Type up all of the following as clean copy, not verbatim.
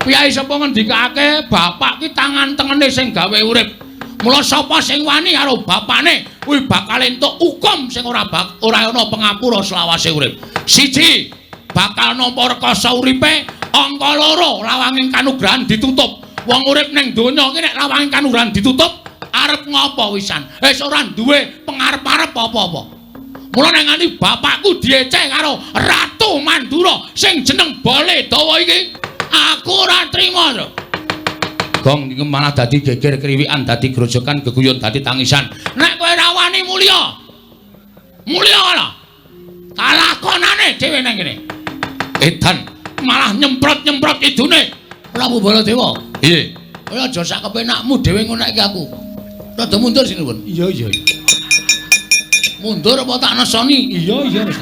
Piyai sapa ngendikake bapak ki tangan tengene sing gawe urip. Mula sapa sing wani karo bapane kuwi bakal entuk hukum sing ora ora ana pengapura selawase urip. Siji, bakal nampa rekasa uripe, angka loro lawanging kanugrahan ditutup. Wong urip ning donya iki nek lawanging kanugrahan ditutup, arep ngopo wisan? Wis ora duwe pengarep-arep apa-apa. Mula nek nganti bapakku dieceh karo Ratu Mandura sing jeneng Baledawa iki, aku ora trima lho. Gong iki malah dadi geger kriwikan, dadi grojokan, geguyon, dadi tangisan. Nek kowe ora wani mulya. Mulya ana. Kalakonane dhewe nang kene. Edan malah nyemprot-nyemprot idune. Prabu Baladewa. Piye? Kowe aja sak kepenakmu dhewe ngonekke aku. Rada mundur sinuwun. Iya, iya. Mundur apa tak nesoni? Iya, iya wis.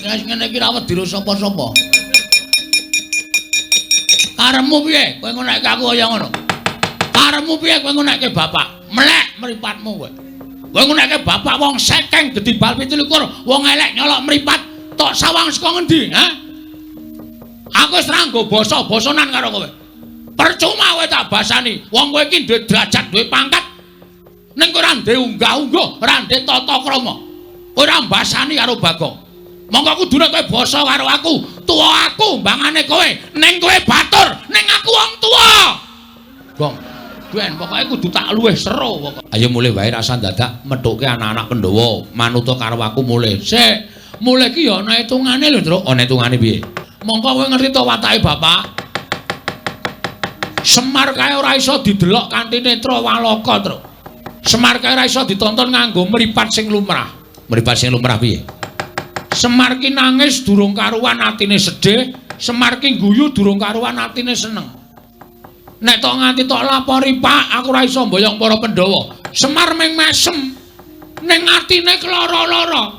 Nek ngene iki ra wedi sapa-sapa. Karepmu piye? Kowe ngonekke aku kaya ngono. Karepmu piye kowe ngonekke bapak? Melek mripatmu kowe. Kowe ngonekke bapak wong sekeng gedhi bal 27, wong elek nyolok mripat, tok sawang saka ngendi, ha? Aku wis ra nggo basa-basanan karo kowe. Percuma kowe tak basani. Wong kowe iki duwe derajat, duwe pangkat. Ning kowe ora duwe unggah-ungguh, ora duwe tata krama. Kowe ora mbasani karo Bagong. Monggo kudune kowe basa karo aku, tuwa aku mbangane kowe, ning kowe batur, ning aku wong tuwa. Gong, ben pokoke kudu tak luwih seru pokoke. Ayo mulih wae rasa dadak methuke anak-anak Pandhawa, manuta karo aku mulih. Sik, mulih ki ya ana hitungane lho, Truk. Ana hitungane piye? Monggo kowe ngerti to watake bapak? Semar kae ora iso didelok kanthi netra walaka, Truk. Semar kae ora iso ditonton nganggo mripat sing lumrah. Mripat sing lumrah piye? Semar ki nangis durung karuan atine sedih, Semar ki guyu durung karuan atine seneng. Nek tok nganti tok lapori, Pak, aku ora iso mboyong para Pandhawa. Semar ming mesem ning atine keloro-loro.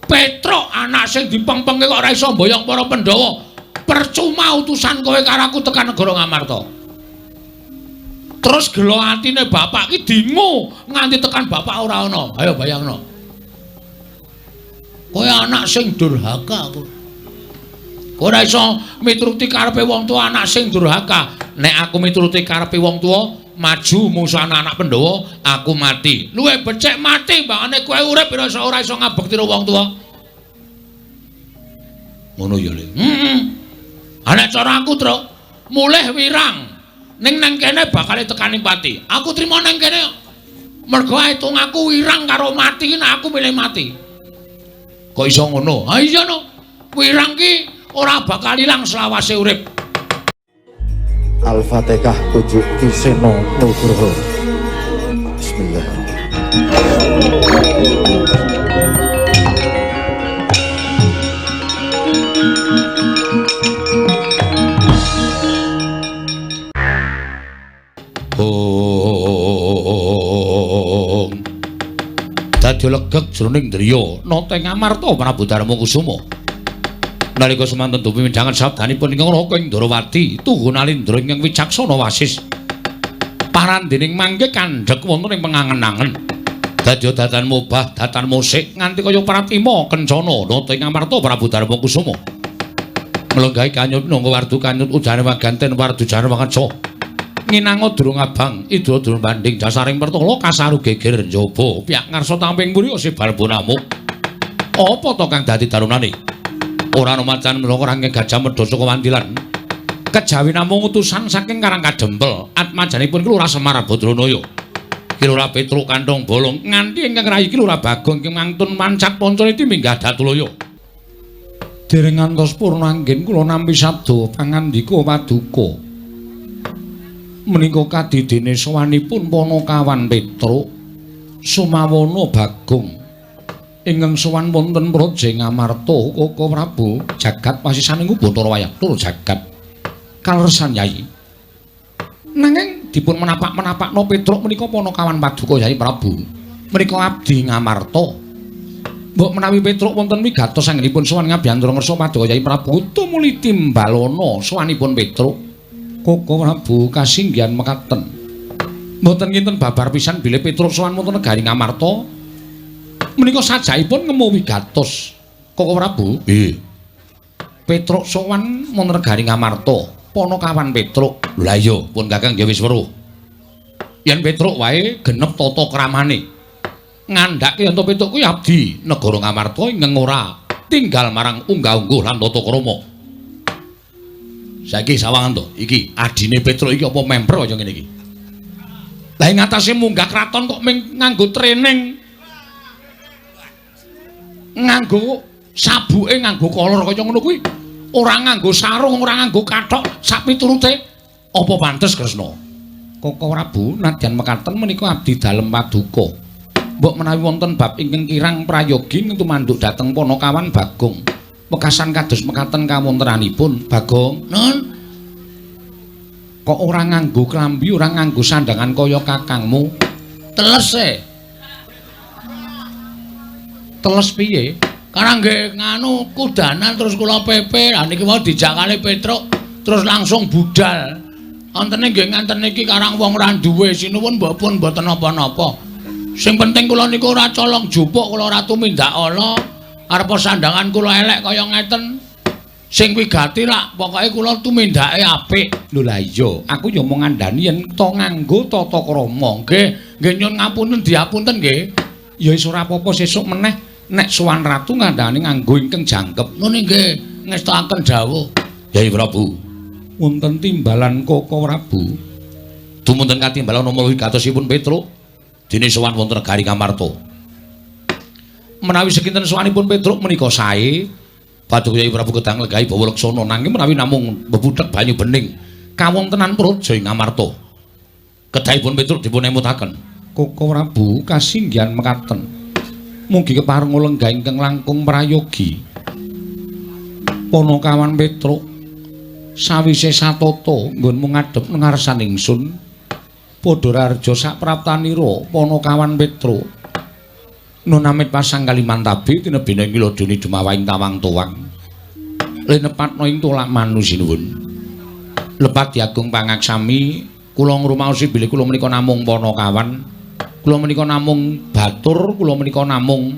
Petruk anak sing dipengpengke kok ora iso mboyong para Pandhawa. Percuma utusan kowe karo aku tekan negara Ngamarta. Terus gelo atine bapak ki dingu nganti tekan bapak ora ana. Ayo bayangno. Kowe anak sing durhaka kowe. Kowe ora iso mituruti karepe wong tuwa, anak sing durhaka. Nek aku mituruti karepe wong tuwa, maju musuh anak-anak Pandhawa, aku mati. Luwih becik mati mbangane kowe urip ora iso ngabekti wong tuwa. Ngono ya, Le. Heeh. Nek cara aku, Truk, mulih wirang. Ning nang kene bakal tekani pati. Aku trimo nang kene. Mergo hitung aku wirang karo mati, nek aku milih mati. Kok iso ngono? Ha iya no. Wirang ki ora bakal ilang selawase urip. Al-Fatihah Pujuk Ki Seno Nugroho. Bismillah. Dadi legeg jroning driya nata ing Amarta Prabu Darma Kusuma. Nalika semanten dupi midhanget sabdanipun ingkang Raka ing Ndrawati tuhu nalindra ingkang wicaksana wasis. Parandening mangke kandhek wonten ing pengangen-angen. Dadi datan mubah datan musik nganti kaya pratima kencana nata ing Amarta Prabu Darma Kusuma. Mlenggahi kanyut minangka wardu kanyut udane waganten wardu jane wangeca. Nginanga durung abang, idra durung banding dasaring pertala kasaru geger njaba piyak ngarsa tamping mburi sebar bonamu. Apa to kang dadi darunane? Ora ana macan menaka rangke gajah medha saka wandilan. Kejawi namung utusan saking Karang Kadempel, atmajanipun ki Lurah Semar Badranaya. Ki Lurah Petruk Kantong Bolong nganti ingkang rayi Ki Lurah Bagong ki mangtun mancak Pancaniti minggah Datulaya. Dereng ngantos purna anggen kula nampi sabda pangandika paduka. Menika kadidene sowanipun Panakawan Petruk Sumawana Bagong ingkang sowan wonten Praja Ngamarta Koko Prabu jagat wasisaning Bathara Wayah tur jagat kaleresan Yai. Nanging dipun menapak-menapakno Petruk menika Panakawan paduka Yai Prabu menika abdi Ngamarta. Mbok menawi Petruk wonten wigatos anggenipun sowan ngabiyantara ngersa paduka Yai Prabu tumuli timbalana sowanipun Petruk. Koko Prabu kasinggihan mekaten. Mboten kinten babar pisan bilih Petruk sowan wonten negari Ngamarta. Menika sajaipun ngemu wigatos. Koko Prabu, nggih. Petruk sowan wonten negari Ngamarta, Panakawan Petruk. Lha iya, pun Kakang ya wis weruh. Yen Petruk wae genep tata kramane. Ngandhake yen to Petruk kuwi abdi negara Ngamarta ingkang ora tinggal marang unggah-ungguh lan tata krama. Saiki sawangan to, iki adine Petruk iki apa memper kaya ngene iki? Lah ing atase munggah kraton kok ming nganggo training. Nganggo sabuke nganggo kolor kaya ngono kuwi. Ora nganggo sarung, ora nganggo kathok sak piturute. Apa pantes Kresna? Koko Prabu nadyan mekaten menika abdi dalem paduka. Mbok menawi wonten bab ingkang kirang prayogi tumanduk dhateng Panakawan Bagong. Wekasan kados mekaten kawontenanipun Bagong. Nun. Kok ora nganggo klambi, ora nganggo sandangan kaya kakangmu? Teles e. Teles piye? Karang nggih nganu kudanan terus kula pepe. Lah niki wau dijak kali Petruk terus langsung budal. Wontene nggih nganten niki karang wong ora duwe sinuwun mbok pun mboten napa-napa. Sing penting kula niku ora colong jupuk, kula ora tumindak ala. Arep sandangan kula elek kaya ngeten. Sing wigati lak pokoke kula tumindake apik. Lho lah iya, aku ya mung ngandani yen to nganggo tata krama. Nggih, nggih nyuwun ngapunten diapunten nggih. Ya wis ora apa-apa sesuk meneh nek sowan ratu ngandani nganggo ingkang jangkep. Ngono nggih, ngestokaken dawuh. Yai Prabu, wonten timbalan Koko Prabu. Dumunten katimbalan nama wigatosipun Petruk dene sowan wonten negari Ngamarta. Menawi sekinten sowanipun Petruk menika sae, paduka Yai Prabu kedang legahi bawa leksana nanging menawi namung bebuthek banyu bening kawontenan praja ing Ngamarta. Kedahipun Petruk dipun emutaken. Koko Prabu kasinggihan mekaten. Mugi kepareng lenggah ingkang langkung prayogi. Panakawan Petruk sawise satata nggonmu ngadhep ngarsan ingsun padha raharja sapraptanira Panakawan Petruk. Nun amit pasang kalimantabi tinebina ing wiladuni dumawahing tawang tuwang. Linepatna ing tolak manu sinuwun. Lepat diagung pangaksami kula ngrumaosi bilih kula menika namung panakawan. Kula menika namung batur, kula menika namung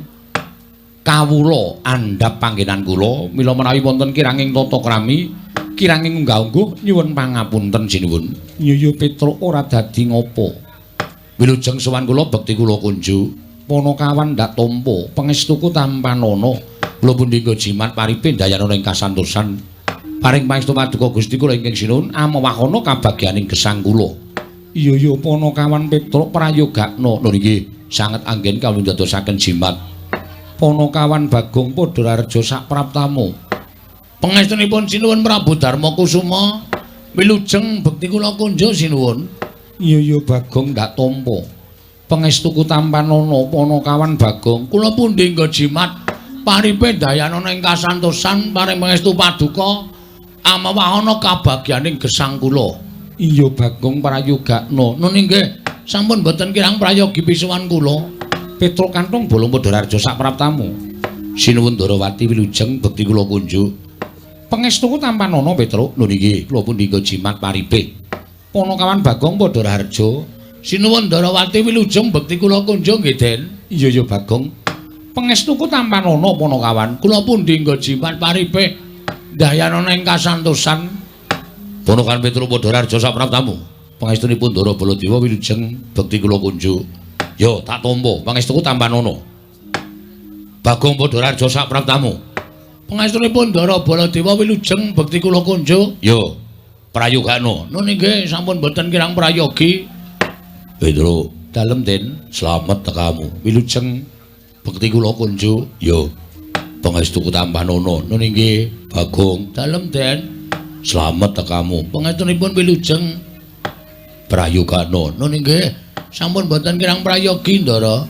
kawula andhap panggenan kula. Mila menawi wonten kiranging tata krami, kiranging unggah-ungguh nyuwun pangapunten sinuwun. Yuyu Petruk ora dadi ngopo. Wilujeng sowan kula bekti kula kunjuk. Panakawan ndak tampa, pangestuku tampanana. Kula pundi nggo jimat paripe ndayanana ing kasantosan. Paring pangestu paduka Gusti kula ingkang sinuwun amawahana kabagyaning gesang kula. Iya ya Panakawan Petruk prayogakna. Lho nggih, sanget anggen kawula ndadosaken jimat. Panakawan Bagong padha raharja sapraptamu. Pangestunipun sinuwun Prabu Darma Kusuma, wilujeng bekti kula kunjuk sinuwun. Iya ya Bagong ndak tampa. Pangestuku tampanana Panakawan Bagong. Kula pundi nggo jimat paripe ndayanana ing kasantosan paring pangestu paduka amawahana kabagyaning gesang kula. Iya Bagong prayogakna. Nun inggih, sampun boten kirang prayogi pisuwan kula. Petruk kanthong bolong padha raharja sapraptamu. Sinuwun Ndarawati wilujeng bekti kula kunjuk. Pangestuku tampanana Petruk. Lho nggih, kula pundi nggo jimat paripe. Panakawan Bagong padha raharja. Sinuwun Ndarawati wilujeng bekti kula kunjuk nggih, Den. Iya ya Bagong. Pangestuku tampanana Panakawan. Kula pundi nggo jimat paripe ndayanana ing kasantosan. Panakawan Petruk padha raharja sapraptamu. Pangestunipun Ndara Baladewa wilujeng bekti kula kunjuk. Yo tak tampa pangestuku tampanana. Bagong padha raharja sapraptamu. Pangestunipun Ndara Baladewa wilujeng bekti kula kunjuk. Yo prayogana. Nun inggih, sampun boten kirang prayogi. Petruk dalem Den, slamet tekamu. Wilujeng bekti kula kunjuk. Yo pangestuku tampanana. Nun inggih Bagong. Dalem Den. Slamet tekamu. Pangestunipun wilujeng prayogana. Nun inggih, sampun boten kirang prayogi Ndara.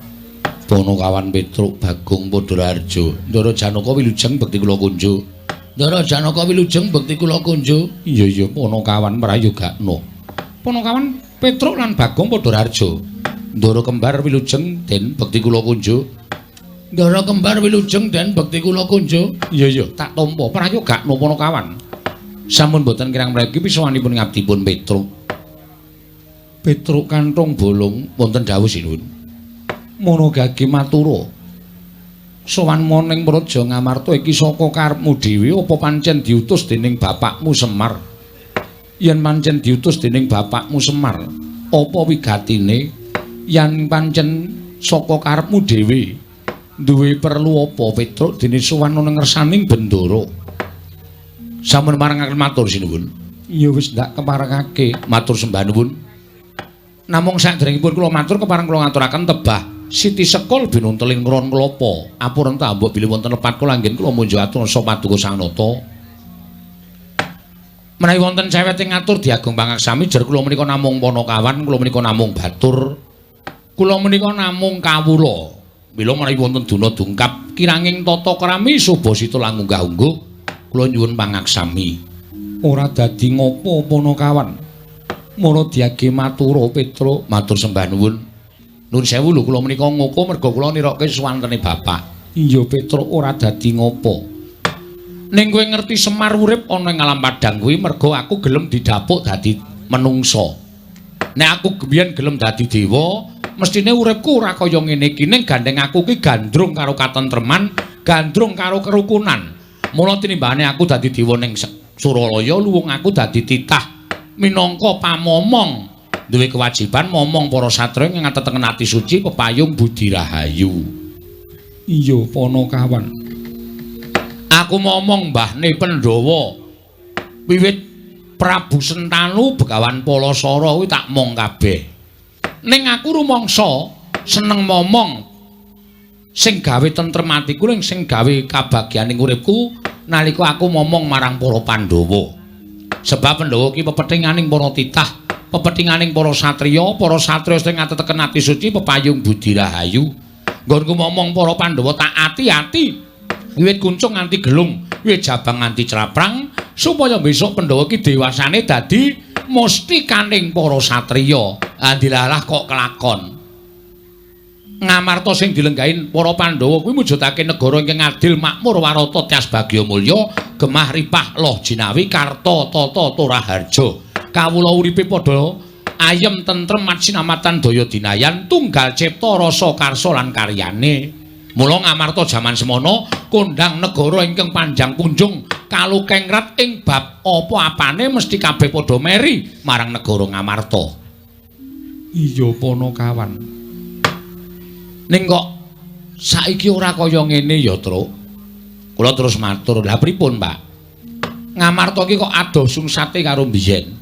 Panakawan Petruk Bagong padha raharja. Ndara Janaka wilujeng bekti kula kunjuk. Ndara Janaka wilujeng bekti kula kunjuk. Iya iya Panakawan prayogana. Panakawan Petruk lan Bagong padha raharja. Ndara kembar wilujeng den bekti kula kunjuk. Ndara kembar wilujeng den bekti kula kunjuk. Iya iya tak tampa prayogana Panakawan. Sampun boten kirang mriki pisawanipun ngabdipun Petruk. Petruk kanthong bolong wonten dawuh sinuwun. Monogage matura. Sowan ning Praja Ngamarta iki saka karepmu dhewe apa pancen diutus dening bapakmu Semar? Yen pancen diutus dening bapakmu Semar, apa wigatine? Yen pancen saka karepmu dhewe, duwe perlu apa Petruk dene sowan ana ngersaning Bendara? Sampun marengaken matur sinuwun. Ya wis ndak keparengake matur sembah nuwun. Namung saderengipun kula matur kepareng kula ngaturaken tebah Siti Sekul binunteling ron klapa. Apurenta mbok bilih wonten lepat kula anggen kula munjuk atur sa paduka Sang Nata. Menawi wonten cewet ing ngatur diagung pangaksami jer kula menika namung panakawan, kula menika namung batur. Kula menika namung kawula. Mila menawi wonten duna dungkap kiranging tata krami subasita lan unggah-ungguh kula nyuwun pangaksami. Ora dadi ngopo panakawan. Mula diage matura Petruk, matur sembah nuwun. Nuwun sewu lho kula menika ngoko merga kula nirokke suwantene bapak. Iya Petruk ora dadi ngopo. Ning kowe ngerti Semar urip ana ing alam padhang kuwi merga aku gelem didapuk dadi menungsa. Nek aku biyen gelem dadi dewa, mestine uripku ora kaya ngene iki. Ning gandeng aku ki gandrung karo katentreman, gandrung karo kerukunan. Mula tinimbane aku dadi dewa ning Suralaya luwung aku dadi titah minangka pamomong. Duwe kewajiban momong para satriya ing ngatetengen ati suci pepayung budi rahayu. Iya Panakawan. Aku momong mbahne Pandhawa. Wiwit Prabu Sentanu Begawan Palasara kuwi tak mong kabeh. Ning aku rumangsa seneng momong sing gawe tentrem atiku ning sing gawe kabagyaning uripku nalika aku momong marang para Pandhawa. Sebab Pandhawa ki pepethinganing para titah, pepethinganing para satriya sing ngateteken ati suci pepayung budi rahayu. Nggonku momong para Pandhawa tak ati-ati. Wiwit kuncung nganti gelung, wiwit jabang nganti craprang, supaya besok Pandhawa ki dewasane dadi mustikaning para satriya. Andilalah kok kelakon. Ngamarta sing dilenggahin para Pandhawa kuwi mujudake negara ingkang adil, makmur, warata, tyas bagya mulya, gemah ripah loh jinawi, karta tata toraharja. Kawula uripe padha ayem tentrem sinamatan daya dinayan, tunggal cipta rasa karsa lan karyane. Mula Ngamarta jaman semono kondhang negara ingkang panjang punjung kalukengrat ing bab apa-apane mesti kabeh padha meri marang negara Ngamarta. Iya Panakawan. Ning kok saiki ora kaya ngene ya, Truk. Kula terus matur, "Lah pripun, Pak? Ngamarta iki kok adoh sungsate karo biyen.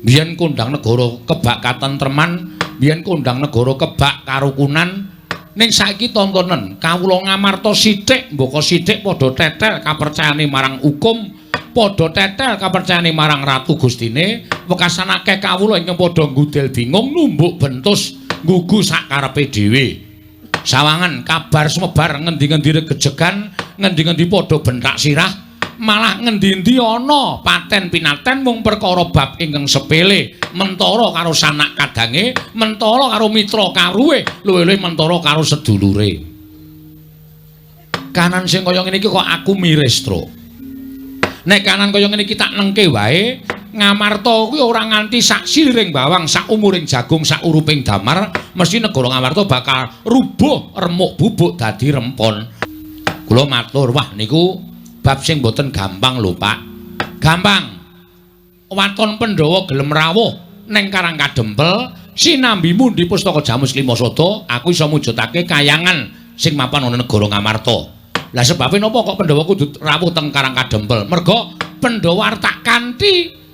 Biyen kondhang negara kebak katentreman, biyen kondhang negara kebak karukunan. Ning saiki tontonen kawula Ngamarta sithik mbaka sithik padha tetel kapercayane marang hukum, padha tetel kapercayane marang Ratu Gustine, wekasan akeh kawula ingkang padha nggudel bingung numbuk bentus nggugu sak karepe dhewe. Sawangan kabar sumebar ngendi-ngendi regejegan, ngendi-ngendi padha bentak sirah, malah ngendi-endi ana paten pinaten mung perkara bab ingkang sepele, mentara karo sanak kadange, mentara karo mitra karuwe, luwih-luwih mentara karo sedulure. Kanan sing kaya ngene iki kok aku miris, Truk. Nek kanan kaya ngene iki tak nengke wae, Ngamarta kuwi ora nganti sak siliring bawang, sak umuring jagung, sak uruping damar, mesti negara Ngamarta bakal rubuh remuk bubuk dadi rempon. Kula matur, wah niku bab sing mboten gampang lho, Pak. Gampang. Waton Pandhawa gelem rawuh ning Karang Kadempel, sinambi mundi pustaka Jamus Lima Sada, aku iso mujudake kayangan sing mapan ana negara Ngamarta. Lah sebabe napa kok Pandhawa kudu rawuh teng Karang Kadempel? Merga Pandhawa arep tak kanthi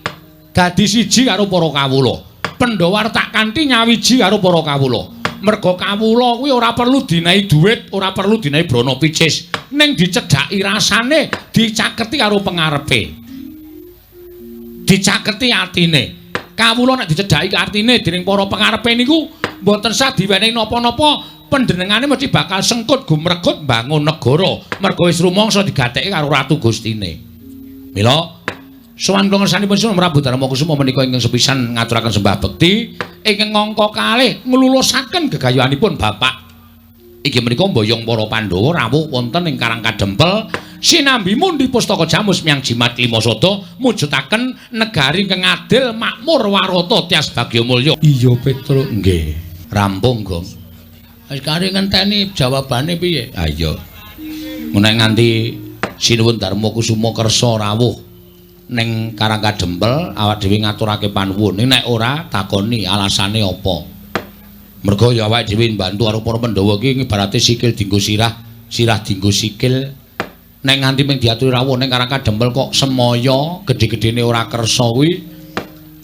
dadi siji karo para kawula. Pandhawa arep tak kanthi nyawiji karo para kawula. Merga kawula kuwi ora perlu dinehi dhuwit, ora perlu dinehi brana picis, ning dicedhaki rasane, dicaketi karo pengarepe. Dicaketi atine. Kawula nek dicedhaki atine dening para pengarepe niku mboten sah diwenehi napa-napa, panjenengane mesti bakal sengkut gumregut mbangun negara. Merga wis rumangsa digatekke karo Ratu Gustine. Mila sowan kula ngersanipun Sunan Prabu Darma Kusuma menika ingkang sepisan ngaturaken sembah bekti ingkang angka kalih nglulusaken gegayuhanipun bapak. Iki menika mboyong para Pandhawa rawuh wonten ing Karang Kadempel sinambi mundi pustaka Jamus Miang Jimat Lima Sada mujudaken negari ingkang adil makmur warata tyas bagya mulya. Iya Petruk, nggih. Rampung, Gong. Wis kari ngenteni jawabane piye? Ha iya. Nek nganti Sinuwun Darma Kusuma kersa rawuh ning Karang Kadempel awak dhewe ngaturake panuwun. Ning nek ora takoni alasane apa? Mergo ya awake dhewe mbantu karo para Pandhawa iki ibarate sikil dienggo sirah, sirah dienggo sikil. Nek nganti mung diaturi rawuh ning Karang Kadempel kok semaya gedhe-gedhene ora kersa kuwi,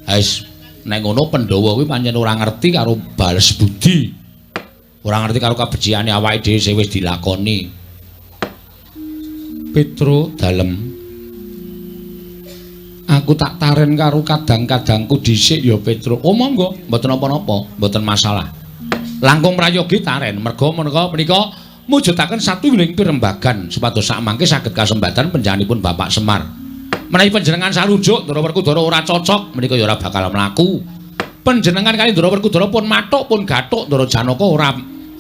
wis nek ngono Pandhawa kuwi pancen ora ngerti karo bales budi. Ora ngerti karo kabecikane awake dhewe sing wis dilakoni. Petro dalem. Aku tak taren karo kadang-kadangku dhisik ya Petro. Oh monggo, mboten napa-napa, mboten masalah. Langkung prayogi taren merga menika menika mujudaken satuwiling pirembagan supados sakmangke saged kasembatan panjenenganipun Bapak Semar. Menawi panjenengan sarujuk Ndara Werkudara ora cocok menika ya ora bakal mlaku. Panjenengan kali Ndara Werkudara pun mathuk pun gathuk Ndara Janaka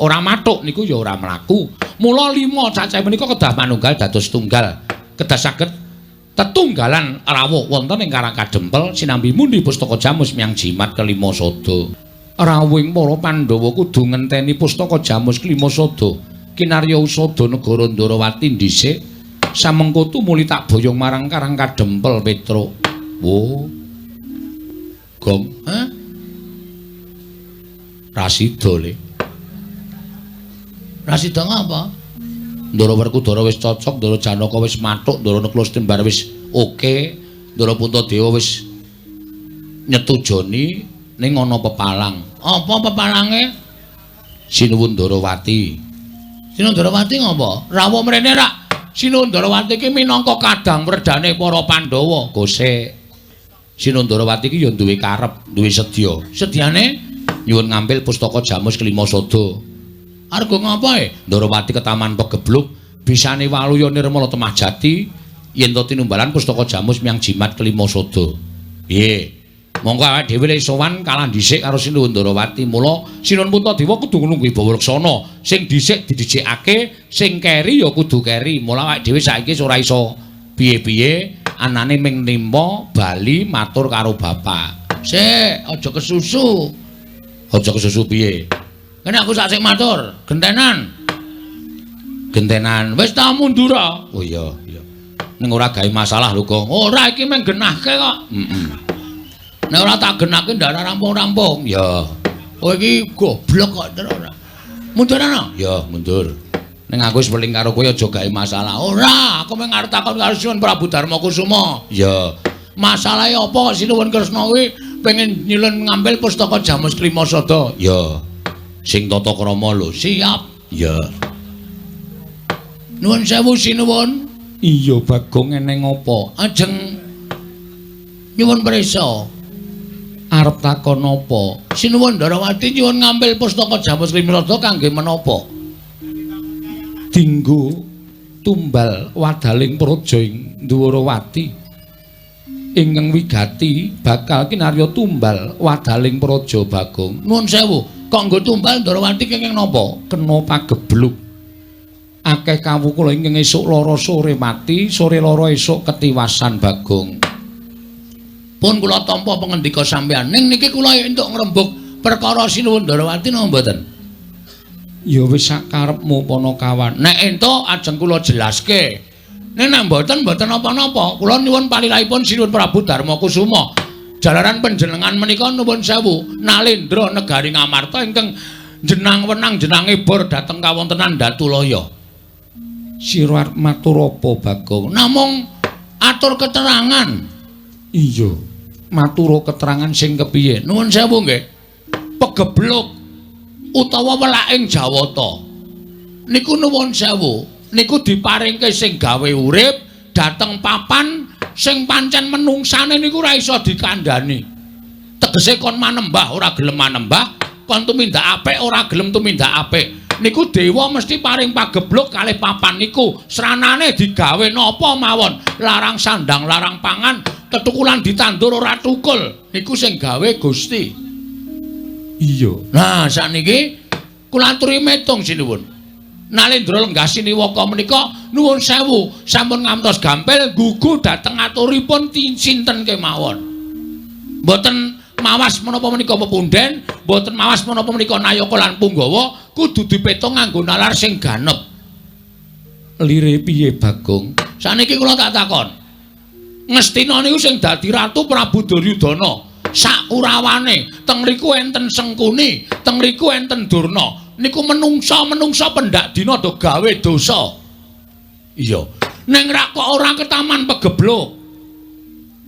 ora mathuk niku ya ora mlaku. Mula lima cacah menika kedah manunggal dados tunggal. Kedah saged tetunggalan rawuh wonten ing Karang Kadempel sinambi mundi pustaka jamus miyang jimat kelima sada. Rawuhing para Pandhawa kudu ngenteni pustaka jamus kelima sada. Kinarya usada negara Ndarawati dhisik samengko tumuli tak boyong marang Karang Kadempel Petruk. Wo. Gong, ha? Rasida le. Rasida ngapa? Ndara Werkudara wis cocok, Ndara Janaka wis mathuk, Ndara Nakula Setembar wis oke, Ndara Puntadewa wis nyetujoni ning ana pepalang. Apa pepalange? Sinuwun Ndarawati. Sinuwun Ndarawati ngapa? Rawuh mrene rak. Sinuwun Ndarawati iki minangka kadang werdane para Pandhawa. Gosek. Sinuwun Ndarawati iki ya duwe karep, duwe sedya. Sedyane nyuwun ngambil pustaka jamus kelima sada. Arga ngapa e? Ndarawati ketaman pegebluk bisane waluya nirmala temah jati yen to tinumbalan pustaka jamus miyang jimat kelima sada. Piye? Monggo awake dhewe lek sowan kalah dhisik karo Sinuwun Ndarawati. Mula Sinuwun Puntadewa kudu nglungguhi bawa laksana. Sing dhisik didhisikake, sing keri ya kudu keri. Mula awake dhewe saiki ora iso piye-piye, anane ming nimpa bali matur karo bapak. Sik, aja kesusu. Aja kesusu piye? Kene aku sak sik matur, gentenan. Gentenan. Wis ta mundur. Oh iya, iya. Ning ora gawe masalah lho, Gong. Ora iki mung genahke kok. Heeh. Nek ora tak genahke ndak rampung-rampung. Ya. Kowe iki goblok kok terus ora. Mundur ana? Ya, mundur. Ning aku wis weling karo kowe aja gawe masalah. Ora, aku mung arep takon karo Sinuwun Prabu Darma Kusuma. Ya. Masalahe apa kok Sinuwun Kresna kuwi pengen nyilun ngambil pustaka jamus klima sada? Ya. Sing tata krama lho. Siap. Ya. Nuwun sewu sinuwun. Iya Bagong eneng apa? Ajeng nyuwun prisa. Arep takon apa? Sinuwun Ndarawati nyuwun ngambil pustaka jamus klima sada kangge menapa? Dinggo tumbal wadaling praja ing Ndwarawati. Ingkang wigati bakal kinarya tumbal wadaling praja Bagong. Nuwun sewu. Kok nggo tumbal Ndarawati kenging napa? Kena pagebluk. Akeh kawula ingkang esuk lara sore mati, sore lara esuk ketiwasan Bagong. Pun kula tampa pangendika sampeyan. Ning niki kula entuk ngrembug perkara Sinuwun Ndarawati napa mboten? Ya wis sakarepmu Panakawan. Nek entuk ajeng kula jelaske. Nek nek mboten mboten napa-napa. Kula nyuwun palilahipun Sinuwun Prabu Darma Kusuma. Jalaran panjenengan menika nuwun sewu nalendra negari Ngamarta ingkang jenang wenang jenange bor dhateng kawontenan Datulaya. Sira arep matur apa Bagong? Namung atur keterangan. Iya, matur keterangan sing kepiye? Nuwun sewu nggih. Pegebluk utawa welaking Jawata. Niku nuwun sewu, niku diparingke sing gawe urip dhateng papan sing pancen menungsane niku ora iso dikandhani. Tegese kon manembah ora gelem manembah, kon tumindak apik ora gelem tumindak apik. Niku dewa mesti paring pagebluk kalih papan niku. Sranane digawe napa mawon, larang sandang, larang pangan, tetukulan ditandur ora tukul. Niku sing gawe Gusti. Iya. Nah, sakniki kula aturi metung sinuwun. Nalendra lenggah siniwaka menika nuwun sewu sampun ngantos gampil gugu dhateng aturipun sinten kemawon. Mboten mawas menapa menika pepunden, mboten mawas menapa menika nayaka lan punggawa, kudu dipetung nganggo nalar sing ganep. Lire piye, Bagong? Saniki kula tak takon. Ngastina niku sing dadi ratu Prabu Duryudana. Sakurawane teng mriku enten Sengkuni, teng mriku enten Durna. Niku menungsa-menungsa pendak dina do gawe dosa. Iya. Ning rak kok ora ketaman pegebluk.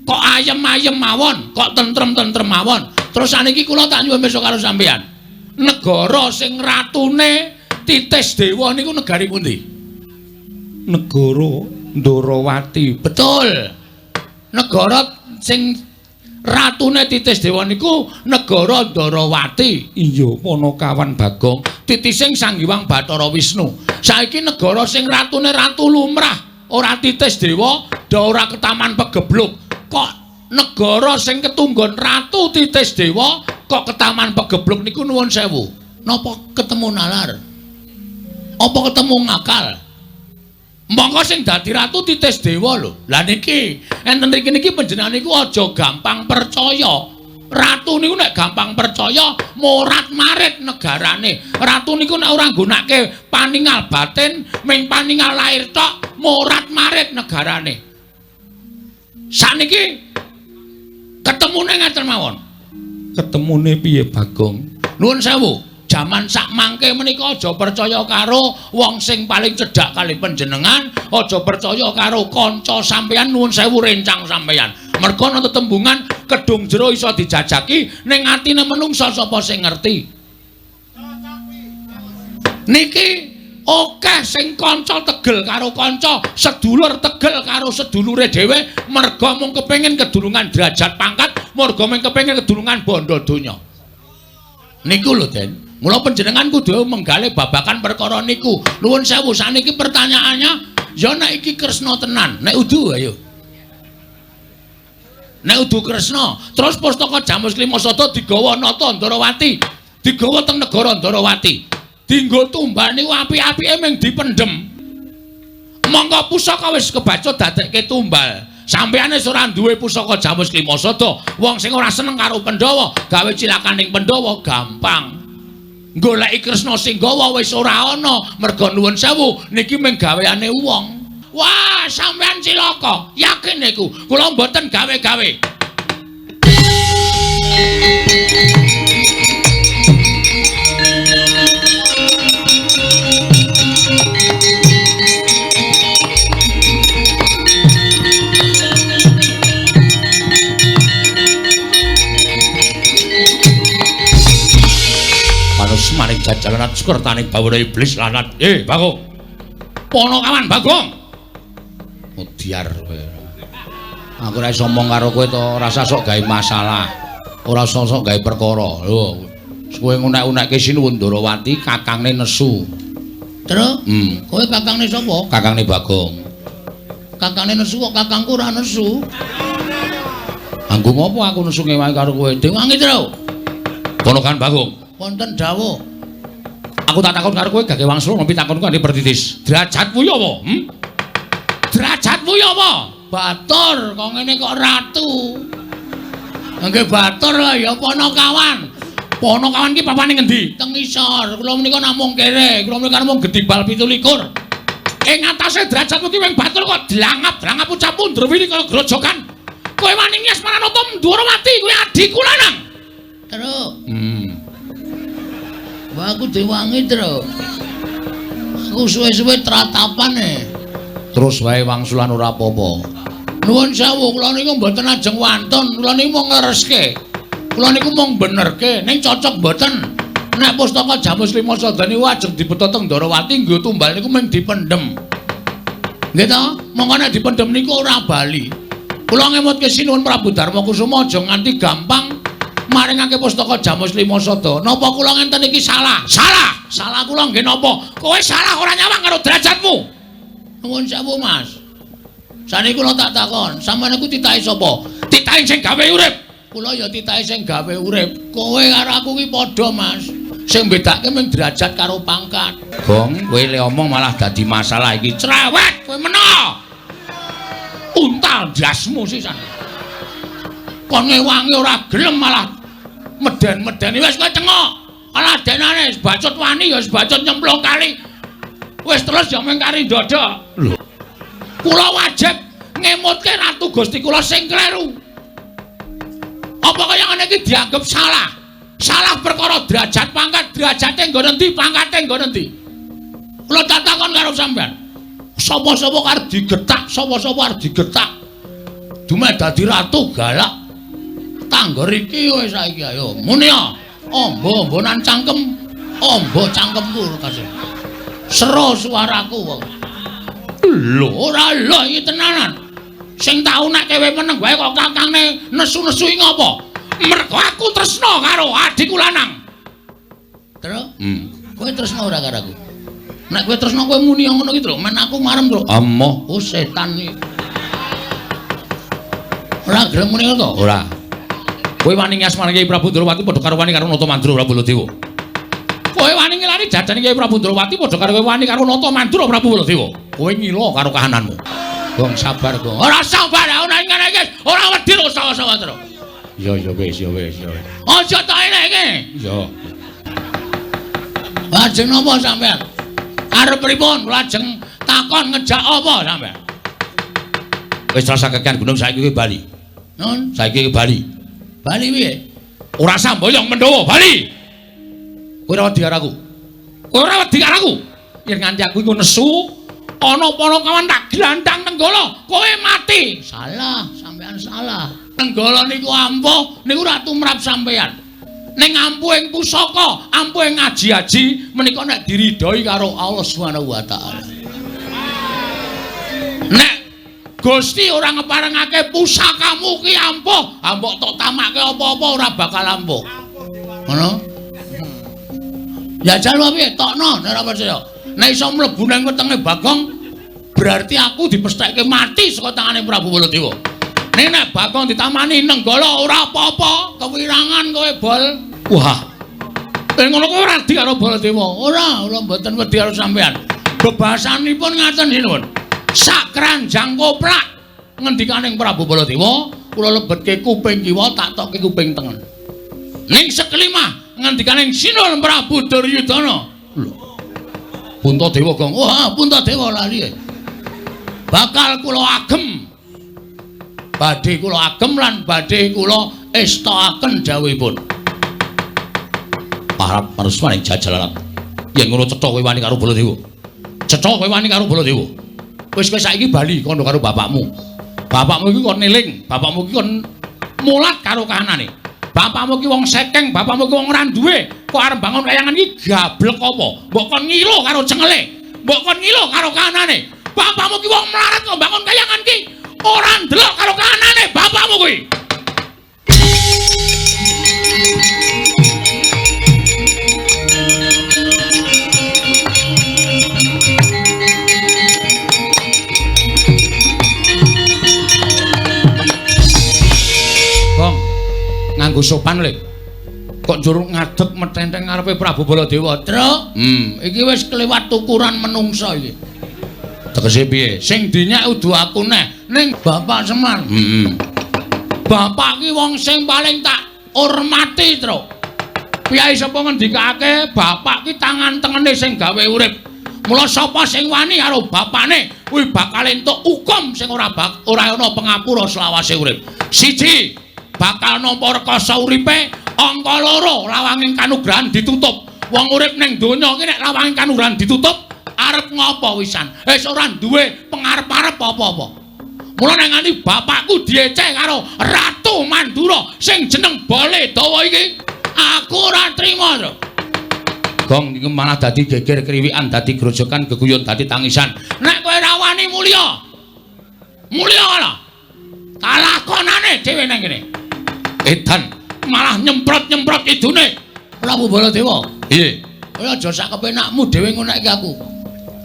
Kok ayem-ayem mawon, kok tentrem-tentrem mawon. Terus saniki kula tak nyuwun pirsa karo sampeyan. Negara sing ratune Titis Dewa niku negari pundi? Negara Ndorowati. Betul. Negara sing ratune Titis Dewa niku negara Ndorowati. Iya, Panakawan Bagong. Titising Sang Hyang Bathara Wisnu. Saiki negara sing ratune ratu lumrah, ora Titis Dewa, da ora ketaman pegebluk. Kok negara sing ketunggon ratu Titis Dewa kok ketaman pegebluk niku nuwun sewu. Napa ketemu nalar? Apa ketemu ngakal? Monggo sing dadi ratu Titis Dewa lho. Lah niki enten mriki niki panjenengan niku aja gampang percaya. Ratu niku nek gampang percaya morat-marit negarane. Ratu niku nek ora nggunakake paningal batin, ming paningal lahir tok, morat-marit negarane. Saniki ketemune ngaten mawon. Ketemune piye, Bagong? Nuwun sewu. Jaman sak mangke menika aja percaya karo wong sing paling cedhak kali panjenengan, aja percaya karo kanca sampeyan, nuwun sewu rencang sampeyan. Merga ana tetembungan kedung jero iso dijajaki ning atine menungsa sapa sing ngerti. Niki akeh sing kanca tegel karo kanca, sedulur tegel karo sedulure dhewe merga mung kepengin kedulungan derajat pangkat, merga mung kepengin kedulungan bondo donya. Niku lho, Den. Mula panjenengan kudu menggalih babakan perkara niku. Nuwun sewu, saniki pertanyaannya, ya nek iki Kresna tenan, nek udu ayo. Nek udu Kresna, terus pustaka Jamus Klima Sada digawa Nata Ndorowati, digawa teng negara Ndorowati. Dinggo tumbal niku apik-apike mung dipendhem. Monggo pusaka wis kebaca dadekke tumbal. Sampeyan wis ora duwe pusaka Jamus Klima Sada, wong sing ora seneng karo Pandhawa, gawe cilakaning Pandhawa gampang. Goleki Kresna sing gawa wis ora ana, merga nuwun sewu niki mung gaweane wong. Wah, sampeyan cilaka, yakin niku. Kula mboten gawe-gawe. Maring jajalan sukertaning bawana iblis lanat. Bagong. Panakawan Bagong. Mudyar kowe. Aku ora iso omong karo kowe to, ora usah sok gawe masalah. Ora usah sok gawe perkara. Lho, kowe ngunek-unekke Sinuwun Ndorowati kakangne nesu. Terus? Kowe kakangne sapa? Kakangne Bagong. Kakangne nesu kok kakangku ora nesu. Anggo ngopo aku nesu ngewangi karo kowe? Dewangi, Tru. Panakawan Bagong. Wonten dawuh. Aku tak takon karo kowe gage wangsul ngopi takonku ane pertitis. Derajatmu ya apa? Derajatmu ya apa? Batur kok ngene kok ratu. Nggih batur lah ya Panakawan. Panakawan ki papane ngendi? Teng isor. Kula menika namung kere, kula menika namung gedibal 17. Ing atase derajatmu ki wing batur kok dlangap-dlangap ucapmu ndrewini kaya grojokan. Kowe wani ngias Maranata Ndorowati kowe adhiku lanang. Terus. Wah, aku diwangi, Tru. Aku suwe-suwe tratapan e. Terus wae wangsulan ora apa-apa. Nuwun sewu, kula niku mboten ajeng wantun, kula niku mung nglereske. Kula niku mung benerke, ning cocok mboten. Nek pustaka Jamus Klima Sada niku ajeng dibeta teng Ndorowati nggo tumbal niku mung dipendhem. Nggih to? Monggo nek dipendhem niku ora bali. Kula ngemutke Sinuwun Prabu Darma Kusuma aja nganti gampang maringake pustaka Jamus Klima Sada. Napa kula ngenten iki salah? Salah. Salah kula nggih napa? Kowe salah ora nyawang karo derajatmu. Nuwun sewu, Mas. Saniki kula tak takon, sampeyan niku titahe sapa? Titahe sing gawe urip. Kula ya titahe sing gawe urip. Kowe karo aku ki padha, Mas. Sing bedake mung derajat karo pangkat. Gong, kowe le omong malah dadi masalah iki. Cerewet kowe meno. Untal ndasmu sisan. Kon ngewangi ora gelem malah meden-medeni wis kowe cengok. Alah denane bacut wani ya bacut nyemplung kali. Wis terus ya mung kari ndodok. Lho. Kula wajib ngemutke Ratu Gusti kula sing kleru. Apa kaya ngene iki dianggep salah? Salah perkara derajat pangkat, derajate nggon endi, pangkate nggon endi? Kula tak takon karo sampean. Sapa-sapa arep digetak, sapa-sapa arep digetak. Dumeh dadi ratu galak. Tanggor iki wis saiki ayo muni ya. Amba-ambanan cangkem, amba cangkemku kasih. Sero suaraku wong. Lho, ora lho iki tenanan. Sing tau nek kowe meneng wae kok kakangne nesu-nesu iki ngopo? Mergo aku tresna karo adikku lanang. Terus? Kowe tresna ora karo aku? Nek kowe tresna kowe muni ngono ki, Tru. Men aku marem, Tru. Amoh, oh setan iki. Ora gelem muni ngono to? Ora. Kowe wani ngasmani Kyai Prabu Ndrawati padha karo wani karo Nata Mandura Prabu Baladewa. Kowe wani ngelani jajane Kyai Prabu Ndrawati padha karo kowe wani karo Nata Mandura Prabu Baladewa. Kowe ngila karo kahananmu. Gong sabar, Gong. Ora sabar, ora ngene iki. Ora wedi lho sawa-sawa, Tru. Ya ya wis, ya wis, ya wis. Aja tak eleke. Ya. Lajeng napa sampean? Arep pripun? Lajeng takon ngejak apa sampean? Wis rasa kekean gunung saiki kowe bali. Nun, saiki kowe bali. Bali piye? Ora samboyong Mendawa, bali. Kowe ora wedi karo aku. Kowe ora wedi karo aku. Yen nganti aku iku nesu, ana Panakawan tak glandang Nenggala, kowe mati. Salah, sampean salah. Nenggala niku ampuh, niku ora tumrap sampean. Ning ampuhing pusaka, ampuhing aji-aji menika nek diridhoi karo Allah Subhanahu wa taala. Nek Gusti ora ngeparengake pusakamu ki ampuh, mbok tok tamake apa-apa ora bakal ampuh. Ngono? Ya jal piye? Tokno nek ora percaya. Nek iso mlebu nang wetenge Bagong, berarti aku dipestheke mati saka tangane Prabu Baladewa. Nek nek Bagong ditamani Nenggala ora apa-apa, kewirangan kowe bol. Wah. Nek ngono kowe ora wedi karo Baladewa. Ora, ora mboten wedi karo sampean. Bebasanipun ngaten sinuwun. Sak keranjang koplak ngendikaning Prabu Baladewa, kula lebetke kuping kiwa tak tokke kuping tengen. Ning sekelimah ngendikaning Sinuwun Prabu Duryudana. Lho. Puntadewa Gong. Wah, Puntadewa lali. Bakal kula agem. Badhe kula agem lan badhe kula estokaken dawuhipun. Parap marusmaning jajalalat. Yen ngono cetha kowe wani karo Baladewa. Cetha kowe wani karo Baladewa. Wis kowe saiki bali kono karo bapakmu. Bapakmu iki kon eling, bapakmu iki kon mulat karo kahanane. Bapakmu iki wong sekeng, bapakmu iki wong ora duwe. Kok arep bangun kayangan iki gablek apa? Mbok kon ngilo karo cengele. Mbok kon ngilo karo kahanane. Bapakmu iki wong melarat kok bangun kayangan iki ora ndelok karo kahanane bapakmu kuwi. Gong, nganggo sopan le. Kok njur ngadeg metenteng ngarepe Prabu Baladewa. Truk, iki wis kelewat ukuran menungsa iki. Tegese piye? Sing dinyak udu aku neh, ning Bapak Semar. Bapak ki wong sing paling tak hormati, Truk. Piyai sapa ngendikake bapak ki tangan tengene sing gawe urip. Mula sapa sing wani karo bapane kuwi bakal entuk hukum sing ora ora ana pengapura selawase urip. Siji, bakal nampa rekasa uripe, angka loro lawanging kanugrahan ditutup. Wong urip ning donya iki nek lawanging kanugrahan ditutup, arep ngopo wisan? Wis ora duwe pengarep-arep apa-apa. Mula nek nganti bapakku dieceh karo Ratu Mandura sing jeneng Bale Dawa iki, aku ora trima, Tru. Gong iki malah dadi geger kriwikan, dadi grojokan, geguyon, dadi tangisan. Nek kowe ora wani mulya, mulya ora. Kalakonane dhewe nang kene. Edan malah nyemprot-nyemprot idune Prabu Baladewa. Piye? Kowe aja sak kepenakmu dhewe ngonekke aku.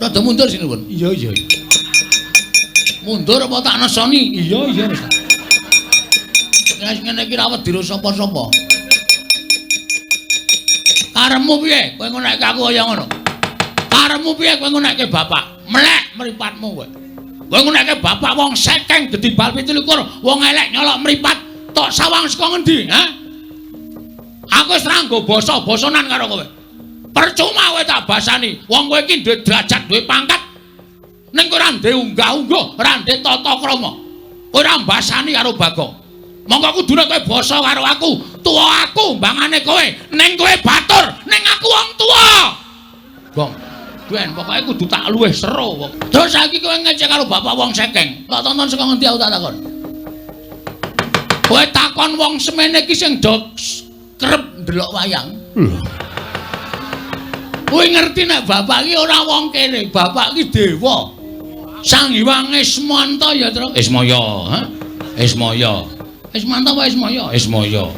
Rada mundur sinuwun. Iya iya. Mundur apa tak nesoni? Iya iya wis. Wis ngene iki ra wedi sapa-sapa. Karepmu piye? Kowe ngonekke aku kaya ngono. Karepmu piye kowe ngonekke bapak? Melek mripatmu kowe. Kowe ngonekke bapak wong sekeng gedhi bal 27, wong elek nyolok mripat, tok sawang saka ngendi, ha? Aku wis ra nggo basa-basanan karo kowe. Percuma kowe tak basani. Wong kowe iki duwe derajat, duwe pangkat. Ning kowe ora duwe unggah-ungguh, ora duwe tata krama. Kowe ora mbasani karo Bagong. Monggo kudune kowe basa karo aku, tuwa aku mbangane kowe. Ning kowe batur, ning aku wong tuwa. Gong. Ben pokoke kudu tak luwih seru. Terus saiki kowe ngecek karo bapak wong sekeng. Tak tonton saka ngendi aku tak takon. Kowe takon wong semene iki sing do kerep ndelok wayang. Lho. Kowe ngerti nek bapak iki ora wong kene, bapak iki dewa. Sang Hyang Ismanta ya, Tru. Ismaya, ha? Ismaya. Ismanta apa Ismaya? Ismaya.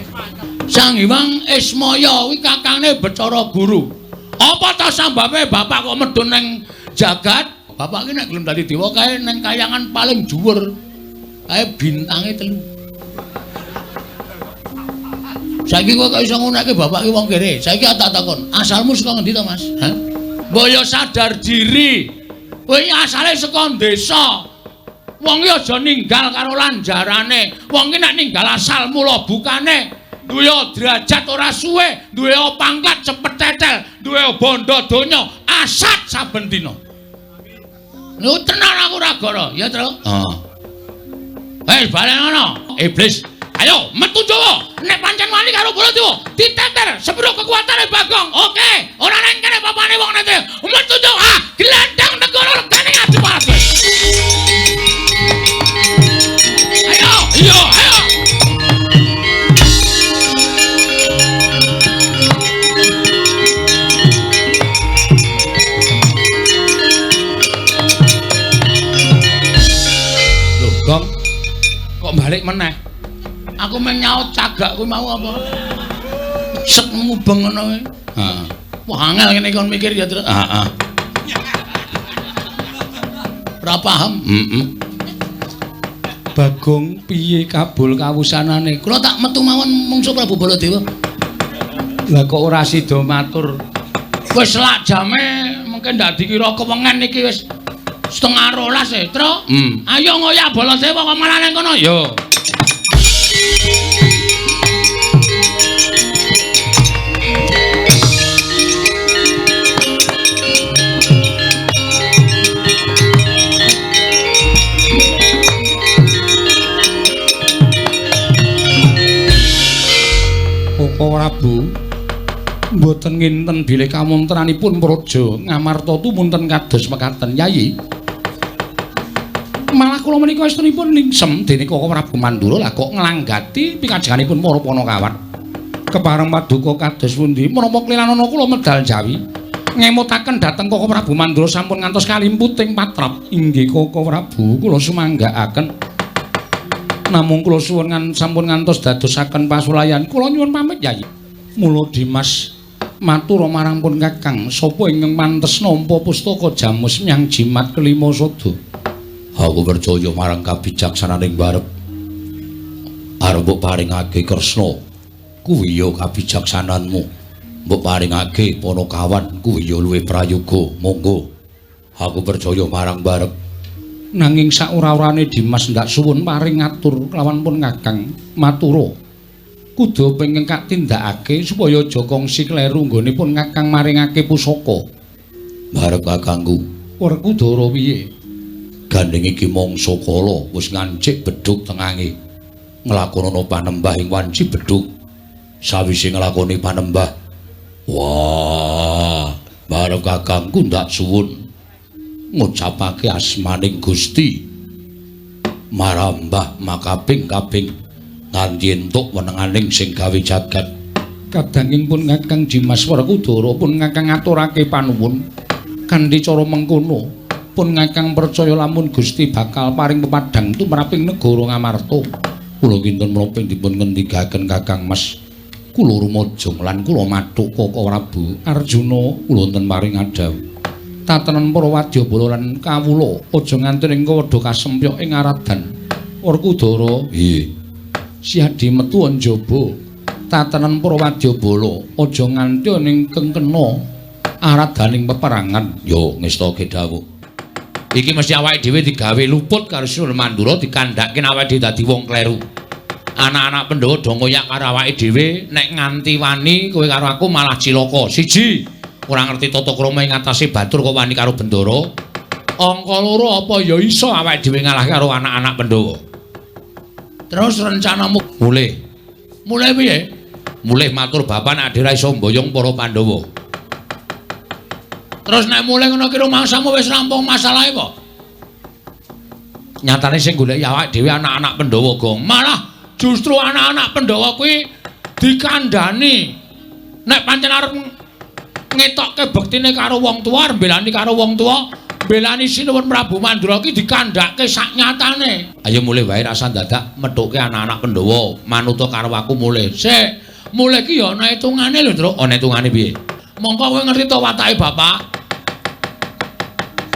Sang Hyang Ismaya kuwi kakangne Bathara Guru. Apa ta sambabe bapak kok medhun ning jagat? Bapak iki nek gelem dadi dewa kae ning kayangan paling dhuwur. Kae bintange 3. Saiki kowe kok iso ngunake bapak iki wong kere. Saiki tak takon, asalmu saka ngendi to, Mas? Hah? Mbok ya sadar diri. Kowe asale saka desa. Wong iki aja ninggal karo lanjarane. Wong iki nek ninggal asal mula bukane duwe derajat ora suwe, duwe pangkat cepet tetel, duwe bondo donya, asat saben dina. Lho tenan aku ora goro, ya, Tru? Heeh. Wis balen ngono, iblis. Ayo metu Jawa, nek pancen wani karo Baladewa, diteter sepiro kekuatane Bagong. Oke, ora nang kene papane wong nete. Metu Jawa, ah, glandang negara regane Adipati. Ayo, iya, ayo. Loh, Gong. Kok balik meneh? Aku meng nyaut cagak kuwi mau apa? Sek mubeng ngono kuwi. Heeh. Wah, angel ngene kon mikir ya, Tru. Heeh. Ora paham. Heeh. Bagong piye kabul kawusanane? Kula tak metu mawon mungsu Prabu Baladewa. Lah kok ora sida matur? Wis selak jame mungkin ndak dikira kewengen iki wis 11:30 e, Tru. Ayo ngoyak Baladewa kok malah nang kono. Yo. Koko Prabu mboten nginten bilih kamontranipun praja Ngamarta tumunten kados mekaten Yayi. Malah kula menika estunipun ningsem dene Koko Prabu Mandura lah kok nglanggati pikajenganipun para panakawan. Kepareng paduka kados pundi menapa klilanana kula medal jawi ngemutaken dhateng Koko Prabu Mandura sampun ngantos kalimputing patrap. Inggih Koko Prabu kula sumanggaaken. Namung kula suwun sampun ngantos dadosaken pasulayan. Kula nyuwun pamit Yayi. Mula Dimas matur marang pun Kakang sapa ingkang pantes nampa pustaka jamus menyang jimat kelima sada. Aku percaya marang kabijaksananing barep. Arep mbok paringake Kresna kuwi ya kabijaksananmu. Mbok paringake Panakawan kuwi ya luwih prayoga. Monggo. Aku percaya marang barep. Nanging saora-orane Dimas ndak suwun paring ngatur kelawan pun Kakang matura. Kudu pengen katindakake supaya aja kongsi kleru nggone pun Kakang maringake pusaka. Barep kakangku. Werkudara piye? Gandeng iki mangsa kala wis ngancik bedhug tengange. Nglakonana panembah ing wanci bedhug. Sawise nglakoni panembah, wah, barep kakangku ndak suwun ngucapake asmaning Gusti marambah makaping-kaping nganti entuk wenenganing sing gawe jagat. Kadanging pun Kakang Dimas Werkudara pun Kakang ngaturake panuwun kanthi cara mengkono pun Kakang percaya lamun Gusti bakal paring pepadhang tumraping negara Ngamarta. Kula kinten menapa dipun ngendikaken Kakang Mas? Kula rumajang lan kula mathuk Koko Prabu Arjuna kula wonten paring adhawuh. Tatenan para wadyabala lan kawula aja nganti ing kawadha kasempyok ing aradan. Werkudara, nggih. Siadi metu njaba. Tatenan para wadyabala aja nganti ning kengkena aradaning peperangan. Yo ngestake dawuh. Iki mesti awake dhewe digawe luput karo Sinuhun Mandura dikandhake awake dhewe dadi wong kleru. Anak-anak Pandhawa do ngoyak karo awake dhewe nek nganti wani kowe karo aku malah cilaka. Siji, Ora ngerti tata krama ing atase batur kok wani karo Bendara. Angka loro apa ya iso awake dhewe ngalahke karo anak-anak Pandhawa. Terus rencanamu mulih. Mulih piye? Mulih matur bapak nek ade ra iso mboyong para Pandhawa. Terus nek mulih ngono ki rumangsamu wis rampung masalahe apa? Nyatane sing goleki awake dhewe anak-anak Pandhawa, Gong. Malah justru anak-anak Pandhawa kuwi dikandhani nek pancen arep ngetokke bektine karo wong tuwa, arep mbelani karo wong tuwa, mbelani Sinuwun Prabu Mandura ki dikandhake sak nyatane. Ayo mulih wae rasa dadak methuke anak-anak Pandhawa, manuta karo aku mulih. Sik, mulih ki ya ana hitungane lho, Truk. Ana hitungane piye? Mongko kowe ngerti to watake bapak?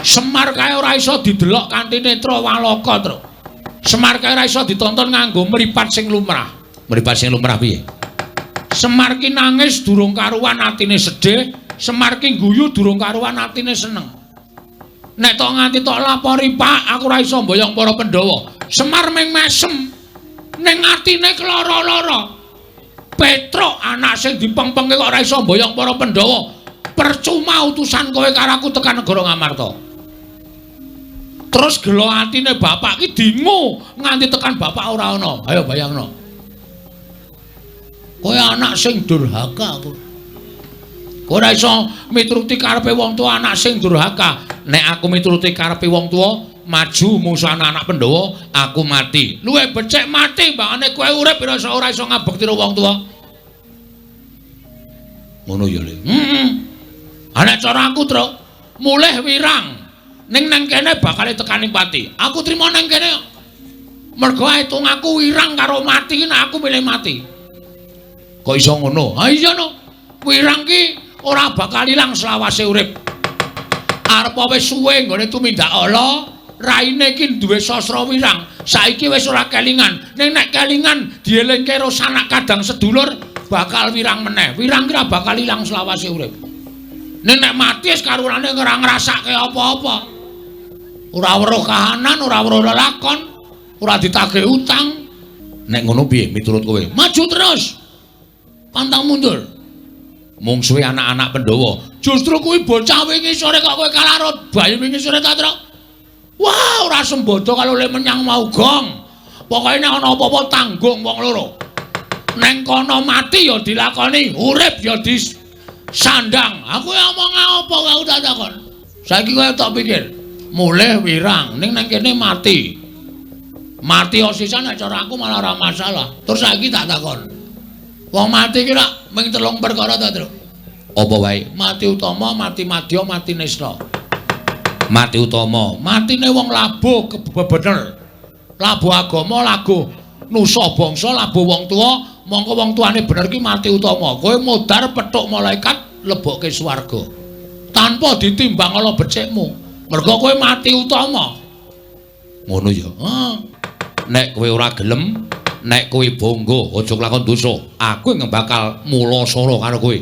Semar kae ora iso didelok kanthi netra walaka, Truk. Semar kae ora iso ditonton nganggo mripat sing lumrah. Mripat sing lumrah piye? Semar ki nangis durung karuan atine sedih, Semar ki guyu durung karuan atine seneng. Nek tok nganti tok lapori, Pak, aku ora iso mboyong para Pandhawa. Semar ming mesem. Ning atine keloro-loro. Petruk anak sing dipengpengke kok ora iso mboyong para Pandhawa. Percuma utusan kowe karo aku tekan negara Ngamarta. Terus gelo atine bapak ki dingu nganti tekan bapak ora ana. Ayo bayangno. Kowe anak sing durhaka kowe. Kowe ora iso mituruti karepe wong tuwa, anak sing durhaka. Nek aku mituruti karepe wong tuwa, maju musuh anak-anak Pandhawa, aku mati. Luwih becik mati mbangane kowe urip ora iso ngabekti karo wong tuwa. Ngono ya, Le. Heeh. Nek cara aku, Truk, mulih wirang. Ning nang kene bakal tekaning pati. Aku trimo nang kene. Mergo hitung aku wirang karo mati, nek aku milih mati. Kok iso ngono? Ha iya no. Wirang ki ora bakal ilang selawase urip. Arep wis suwe nggone tumindak ala, raine ki duwe sastra wirang. Saiki wis ora kelingan. Ning nek kelingan dielingke karo sanak kadang sedulur bakal wirang meneh. Wirang ki ora bakal ilang selawase urip. Ning nek mati wis karurane ora ngrasake apa-apa. Ora weruh kahanan, ora weruh lelakon, ora ditagih utang. Nek ngono piye miturut kowe? Maju terus. Pantang mundur. Mungsuhe anak-anak Pandhawa. Justru kuwi bocah wingi sore kok kowe kalah karo bayi wingi sore ta, Truk? Wah, ora sembodo kalau le menyang mau gong. Pokoke nek ana apa-apa tanggung wong loro. Neng kono mati ya dilakoni, urip ya disandang. Aku ya omong apa aku tak takon. Saiki kowe tak pikir, mulih wirang ning nang kene mati. Mati osisan nek cara aku malah ora masalah. Terus saiki tak takon. Wong mati ki rak ming telung perkara ta, Truk? Apa wae? Mati utama, mati madya, mati nista. Mati utama, matine wong labuh kebener. Labuh agama, labuh nusa bangsa, labuh wong tuwa, mongko wong tuane bener ki mati utama. Kowe modar petuk malaikat lebokke swarga. Tanpa ditimbang ala becikmu. Mergo kowe mati utama. Ngono ya. Heeh. Nek kowe ora gelem, nek kowe bangga aja nglakon dosa, aku yang bakal mulasara karo kowe.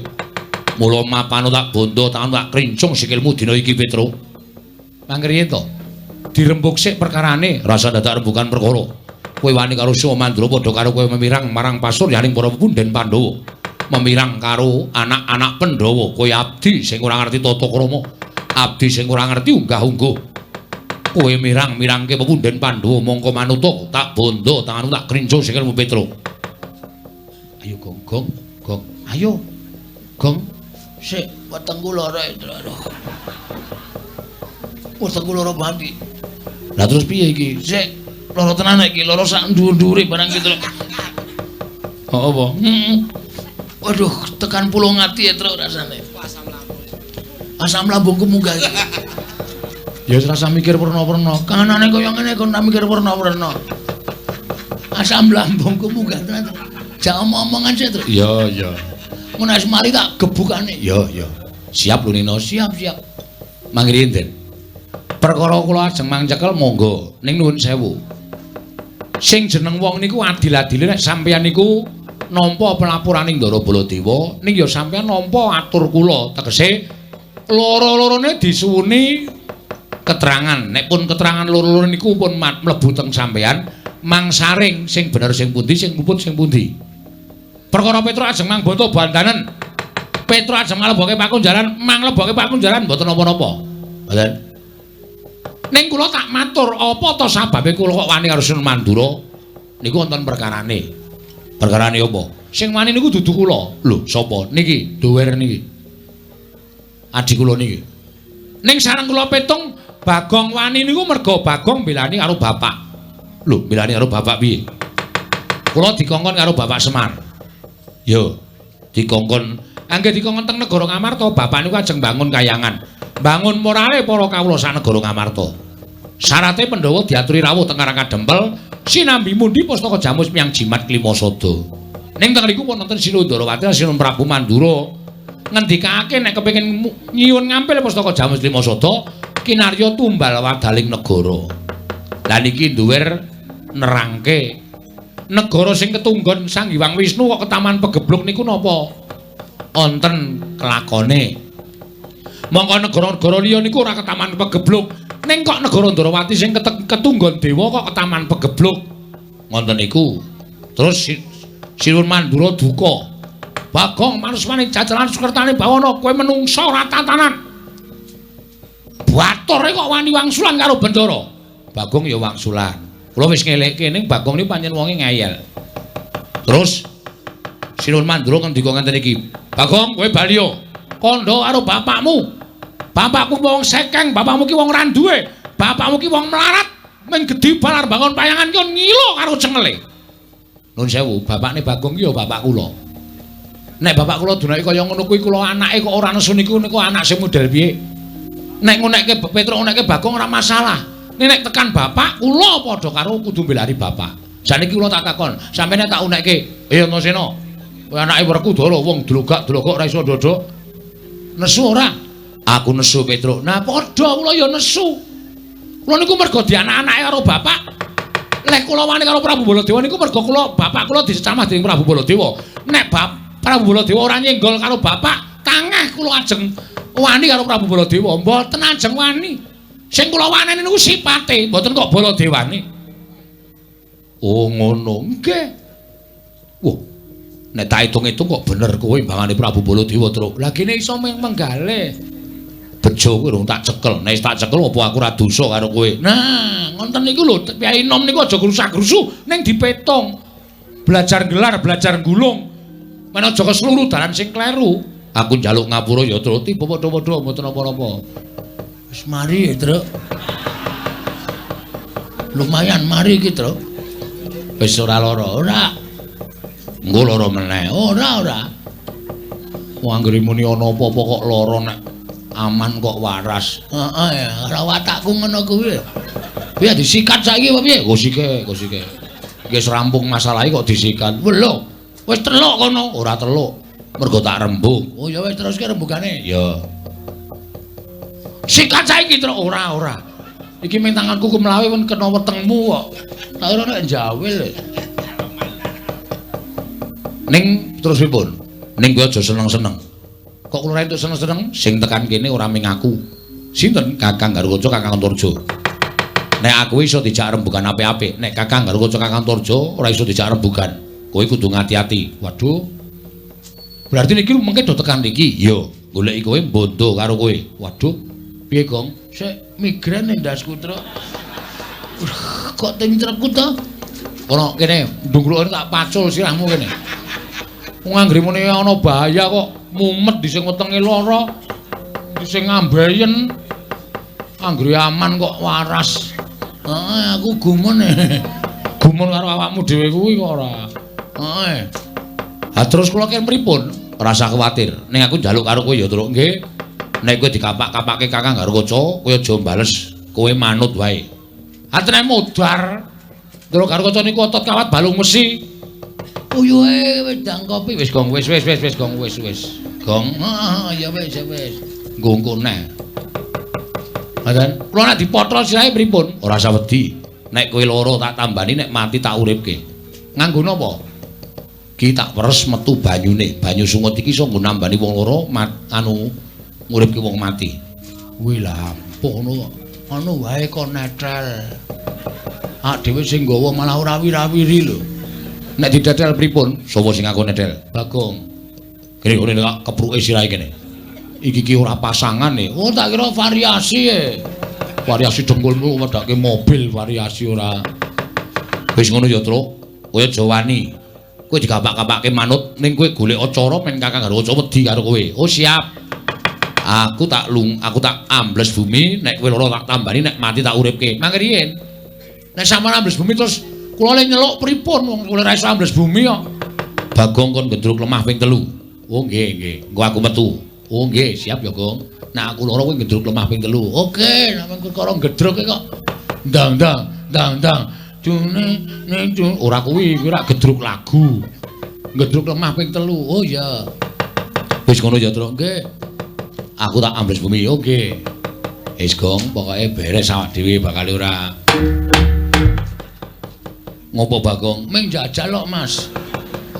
Mula mapano tak bondo, tangan tak krincung sikilmu dina iki, Petruk. Mangkriye to? Dirembug sik perkarane, rasa dadak rembugan perkara. Kowe wani karo Siwa Mandura padha karo kowe memirang marang pasuryaning para punden Pandhawa. Memirang karo anak-anak Pandhawa, kowe abdi sing ora ngerti tata krama, abdi sing ora ngerti unggah-ungguh. Kowe mirang-mirangke pepunden Pandhawa mongko manuta tak bondo tanganmu tak krincung sikilmu, Petruk. Ayo gong gong gong. Ayo. Gong. Sik wetengku lara, aduh. Wetengku lara banget iki. Lah terus piye iki? Sik lara tenan iki, lara sak dhuwur-dhuwure barang iki, Truk. Oh apa? Heeh. Waduh, tekan pulung ati ya, Truk, rasane. Asam lambung. Asam lambungku munggah iki. Ya wis rasa mikir werna-werna. Kanane kaya ngene kon tak mikir werna-werna. Asam lambungku munggah tenan. Jak omong-omongan sik, Truk. Iya, iya. Mun wis mari tak gebukane. Iya, iya. Siap lho Nino, siap, siap. Mangriyen, Den. Perkara kula ajeng mangcekel monggo ning nuwun sewu. Sing jeneng wong niku adil-adile nek sampeyan niku nampa pelapuraning Ndara Baladewa, ning ya sampeyan nampa atur kula, tegese loro-lorone disuwuni keterangan. Nek pun keterangan loro-loro niku pun mlebu teng sampeyan, mangsaring sing bener sing pundi, sing luput sing pundi. Perkara Petruk ajeng mangboto bandanen. Petro ajeng nglebokke pakunjaran, manglebokke pakunjaran mboten napa-napa. Mboten. Ning kula tak matur, apa to sababe kula kok wani karo Sinuwun Mandura? Niku wonten perkarane. Perkarane apa? Sing wani niku dudu kula. Lho, sapa? Niki, duwer niki. Adi kula niki. Ning sareng kula petung Bagong wani niku merga Bagong belani karo bapak. Lho, belani karo bapak piye? Kula dikongkon karo Bapak Semar. Yo, dikongkon angge dikongkon teng negara Ngamarta, bapak niku ajeng bangun kayangan. Bangun morale para kawula sak negara Ngamarta. Syarate Pandhawa diaturi rawuh teng Karang Kadempel sinambi mundi pustaka jamus miyang jimat Klimasada. Ning teng riku wonten Sinuwun Ndarawati Sinuwun Prabu Mandura ngendikake nek kepengin nyuwun ngampil pustaka jamus Klimasada kinarya tumbal wadaling negara. Lah niki duwer nerangke negara sing ketunggon Sang Hyang Wisnu kok ketaman pegebluk niku napa? Wonten kelakone. Mongko negara-negara liya niku ora ketaman pegebluk. Ning kok negara Ndarawati sing ketunggon dewa kok ketaman pegebluk. Ngoten niku. Terus Sinuwun Mandura duka. Bagong manusmane jajaran sukertane bawana kowe menungsa ora tatanan. Batore kok wani wangsulan karo Bendara. Bagong ya wangsulan. Kula wis ngelekke ning Bagong niku pancen wonge ngeyel. Terus Sinuwun Mandura ngendika ngenten iki. Bagong kowe bali yo. Kandha karo bapakmu. Bapakku wong sekeng, bapakmu ki wong ra duwe. Bapakmu ki wong melarat, mung gedhi balar bangun payangan ki ngilo karo cengele. Nun sewu, bapakne Bagong ki ya bapak kula. Nek bapak kula dunake kaya ngono kuwi kula anake kok ora nesu niku niku anak sing model piye? Nek ngonekke Petruk ngonekke Bagong ora masalah. Nek tekan bapak kula padha karo kudu mbelani bapak. Saniki kula tak takon, sampeyan tak unekke, "Eh Antasena, kowe anake Werkudara wong dlogak-dlogok ora iso ndodok." Nesu ora? Aku nesu Petruk. Nah padha kula ya nesu. Kula niku mergo dianak-anake karo bapak. Lek kula wani karo Prabu Baladewa niku mergo kula bapak kula dicecamah dening Prabu Baladewa. Nek Prabu Baladewa ora nyenggol karo bapak, tangeh kula ajeng wani karo Prabu Baladewa. Mboten ajeng wani. Sing kula waneni niku sipate, mboten kok Baladewane. Oh ngono. Nggih. Wah. Nek tak hitung-hitung kok bener kowe mbangane Prabu Baladewa, Truk. Lah kene iso menggale. Bejo kowe urung tak cekel. Nek tak cekel apa aku ora dosa karo kowe. Nah, ngoten niku lho, piyai nom niku aja grusak-grusu ning dipetung. Belajar gelar, belajar gulung. Men aja kesluru dalan sing kleru. Aku njaluk ngapura ya, Truk. Tiba padha-padha mboten napa-napa. Wis mari ya, Truk. Lumayan mari iki, Truk. Wis ora lara, ora. Engko lara meneh. Ora, ora. Wong anggere muni ana apa-apa kok lara nek aman kok waras. Heeh ya, ora watakku ngono kuwi. Piye disikat saiki apa piye? Gosike, gosike. Iki wis rampung masalahe kok disikat. Lho, wis teluk kono. Ora teluk. Mergo tak rembug. Oh ya wis teruske rembugane. Ya. Sikat saiki, Truk. Ora, ora. Iki ming tanganku kemlawe pun kena wetengmu kok. Tak ora nek njawil. Ning terus pripun? Ning kowe aja seneng-seneng. Kok kula entuk seneng-seneng? Sing tekan kene ora ming aku. Sinten? Kakang Garukaca, Kakang Antarja. Nek aku iso dijak rembugan apik-apik, nek Kakang Garukaca, Kakang Antarja ora iso dijak rembugan. Kowe kudu ngati-ati. Waduh. Berarti niki mengke do tekan niki. Iya, goleki kowe mbondo karo kowe. Waduh. Piye, Gong? Sik migrain ndasku, Truk. Kok tentrekku to? Kono kene, ndungkruk tak pacul sirahmu kene. Wong anggere muni ana bahaya kok mumet di sing wetenge lara, di sing ngambeyen. Anggere aman kok waras. Heeh, aku gumun. Gumun karo awakmu dhewe kuwi kok ora. Heeh. Ha terus kula ki pripun? Ora usah kuwatir. Ning aku njaluk karo kowe ya, Truk. Nggih. Nek kowe dikapak-kapake Kakang Garukaca, kowe aja bales. Kowe manut wae. Atene modar. Truk Garukaca niku otot kawat balung wesi. Uyuhe wedang kopi wis gong wis wis wis wis gong wis wis. Gong. Heeh, ya wis ya wis. Nggo neh. Ngoten. Kula nek dipotrol sirahe pripun? Ora usah wedi. Nek kowe lara tak tambani, nek mati tak uripke. Nganggo napa? Ki tak peres metu banyune. Banyu sungut iki iso nggo nambani wong lara anu nguripke wong mati. Kuwi lah ampuh ngono kok. Anu wae kon netel. Ah dhewe sing nggawa malah ora wira-wiri lho. Nek didetel pripun? Sapa sing aku netel? Bagong. Kene ngene kok kepruke sirahe kene. Iki ki ora pasangan e. Oh, tak kira variasi e. Variasi dengkulmu wedake mobil variasi ora. Wis ngono ya, Truk. Kowe aja wani. Kowe digapak-gapake manut ning kowe golek cara men Kakang Garuda wedi karo kowe. Oh, siap. Aku tak lung, aku tak ambles bumi, nek kowe loro tak tambani, nek mati tak uripke. Mangke riyin. Nek sampeyan ambles bumi terus kula le nyeluk pripun wong kula ora iso ambles bumi kok. Bagong kon gendruk lemah ping 3. Oh nggih, nggih. Engko aku metu. Oh nggih, siap ya, Gong. Nek aku loro kowe gendruk lemah ping 3. Oke, nek perkara gedruk kok. Ndang ndang ndang ndang. Dune ning ora kuwi, kuwi ora gedruk lagu. Gedruk lemah ping 3. Oh iya. Wis ngono ya, Truk. Nggih. Aku tak ambles bumi. Oke. Wis, Gong, pokoke beres awak dhewe bakal ora. Ngopo Bagong? Ming jajal kok, Mas.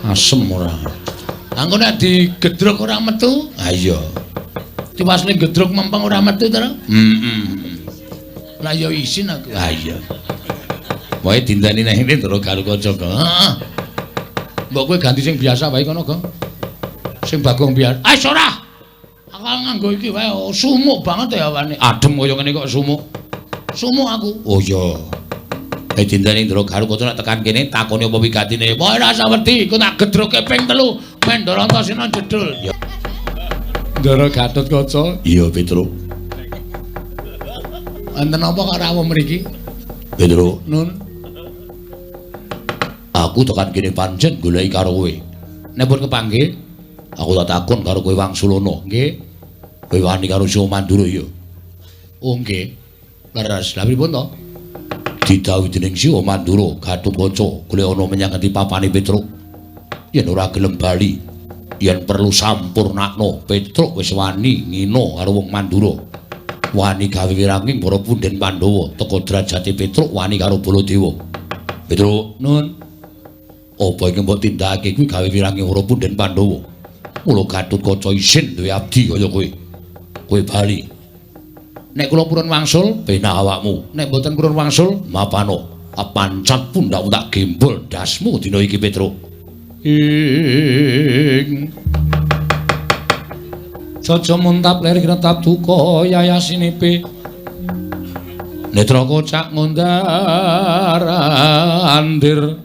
Asem ora. Engko nek digedruk ora metu? Ha iya. Tiwas ning gedruk mempeng ora metu to? Heeh. Lah ya isin aku. Ha iya. Wae dinteni nang ngene Ndara Garukaca. Heeh. Mbok kowe ganti sing biasa wae kono, Gong. Sing Bagong biasa. Ah ora. Aku nganggo iki wae sumuk banget ya awane. Adem kaya ngene kok sumuk. Sumuk aku. Oh iya. Dinteni Ndara Garukaca nek tekan kene takoni apa wigatine. Wah ora usah wedi, iku tak gedruke ping 3. Men Ndara Antasena jedul. Ya. Ndara Gatotkaca. Iya, Petruk. Enten apa kok rawuh mriki? Petruk, Nun. Aku tekan kene pancen goleki karo kowe. Nek pun kepanggih, aku tak takon karo kowe Wangsulana. Nggih. Kowe wani karo Siwa Mandura ya? Oh nggih. Leres. Lha pripun to? Didhawuhi dening Siwa Mandura, Gatotkaca golek ana menyang ngendi papane Petruk. Yen ora gelem bali, yen perlu sampurnakno, Petruk wis wani ngina karo wong Mandura. Wani gawe wiranging para punden Pandhawa, teka derajate Petruk wani karo Baladewa. Petruk, Nun. Apa iki mbok tindakake kuwi gawe wiranging para punden Pandhawa? Mula Gatotkaca isin duwe abdi kaya kowe. Kowe bali. Nek kula purun wangsul, penak awakmu. Nek mboten purun wangsul, mapano. Pancat pundhakmu tak gembol ndasmu dina iki Petruk. Ing Jaja muntap lir kretap duka yayasinipe. Netra kocak ngundar andir.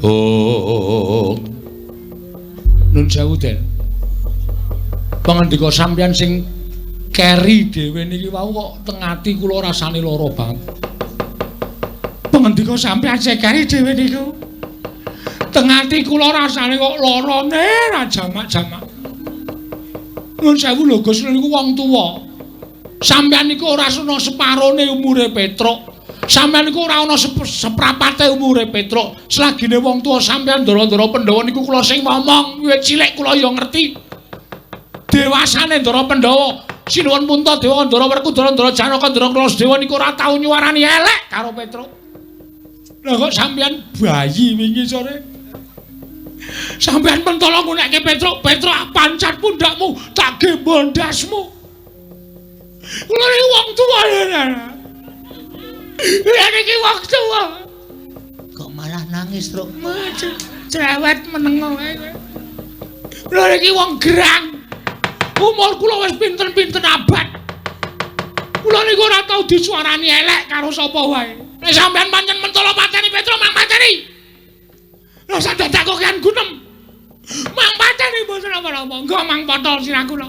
Oh. Nun sewu, Den. Pangandika sampeyan sing keri dhewe niki wau kok teng ati kula rasane lara banget. Pangandika sampeyan sing keri dhewe niku teng ati kula rasane kok larane ra jamak-jamak. Nun sewu lho Gus, niku wong tuwa. Sampeyan niku ora ana separone umure Petruk. Sampeyan niku ora ana seprapate umure Petruk. Selagine wong tuwa sampeyan ndara-ndara Pandhawa niku kula sing ngomong, wiwit cilik kula ya ngerti. Dewasane Ndara Pandhawa, Sinuwun Puntadewa, Ndara Werkudara, Ndara Janaka, Ndara Kresna niku ora tau nyuwarani elek karo Petruk. Lah kok sampeyan bayi wingi sore? Sampeyan mentolo ngunekke Petruk, Petruk pancat pundhakmu, tak gembol ndasmu. Kula niki wong tuwa lho. Lha niki wong tuwa. Kok malah nangis, Truk? Cerewet meneng wae kowe. Kula niki wong gerang. Umur kula wis pinten-pinten abad. Kula niku ora tau disuarani elek karo sapa wae. Nek sampeyan pancen mentolo pateni Petruk, mang pateni. Lah sak dadak kok kan gunem. Mang pateni mboten napa-napa. Engko mang potol sirah kula.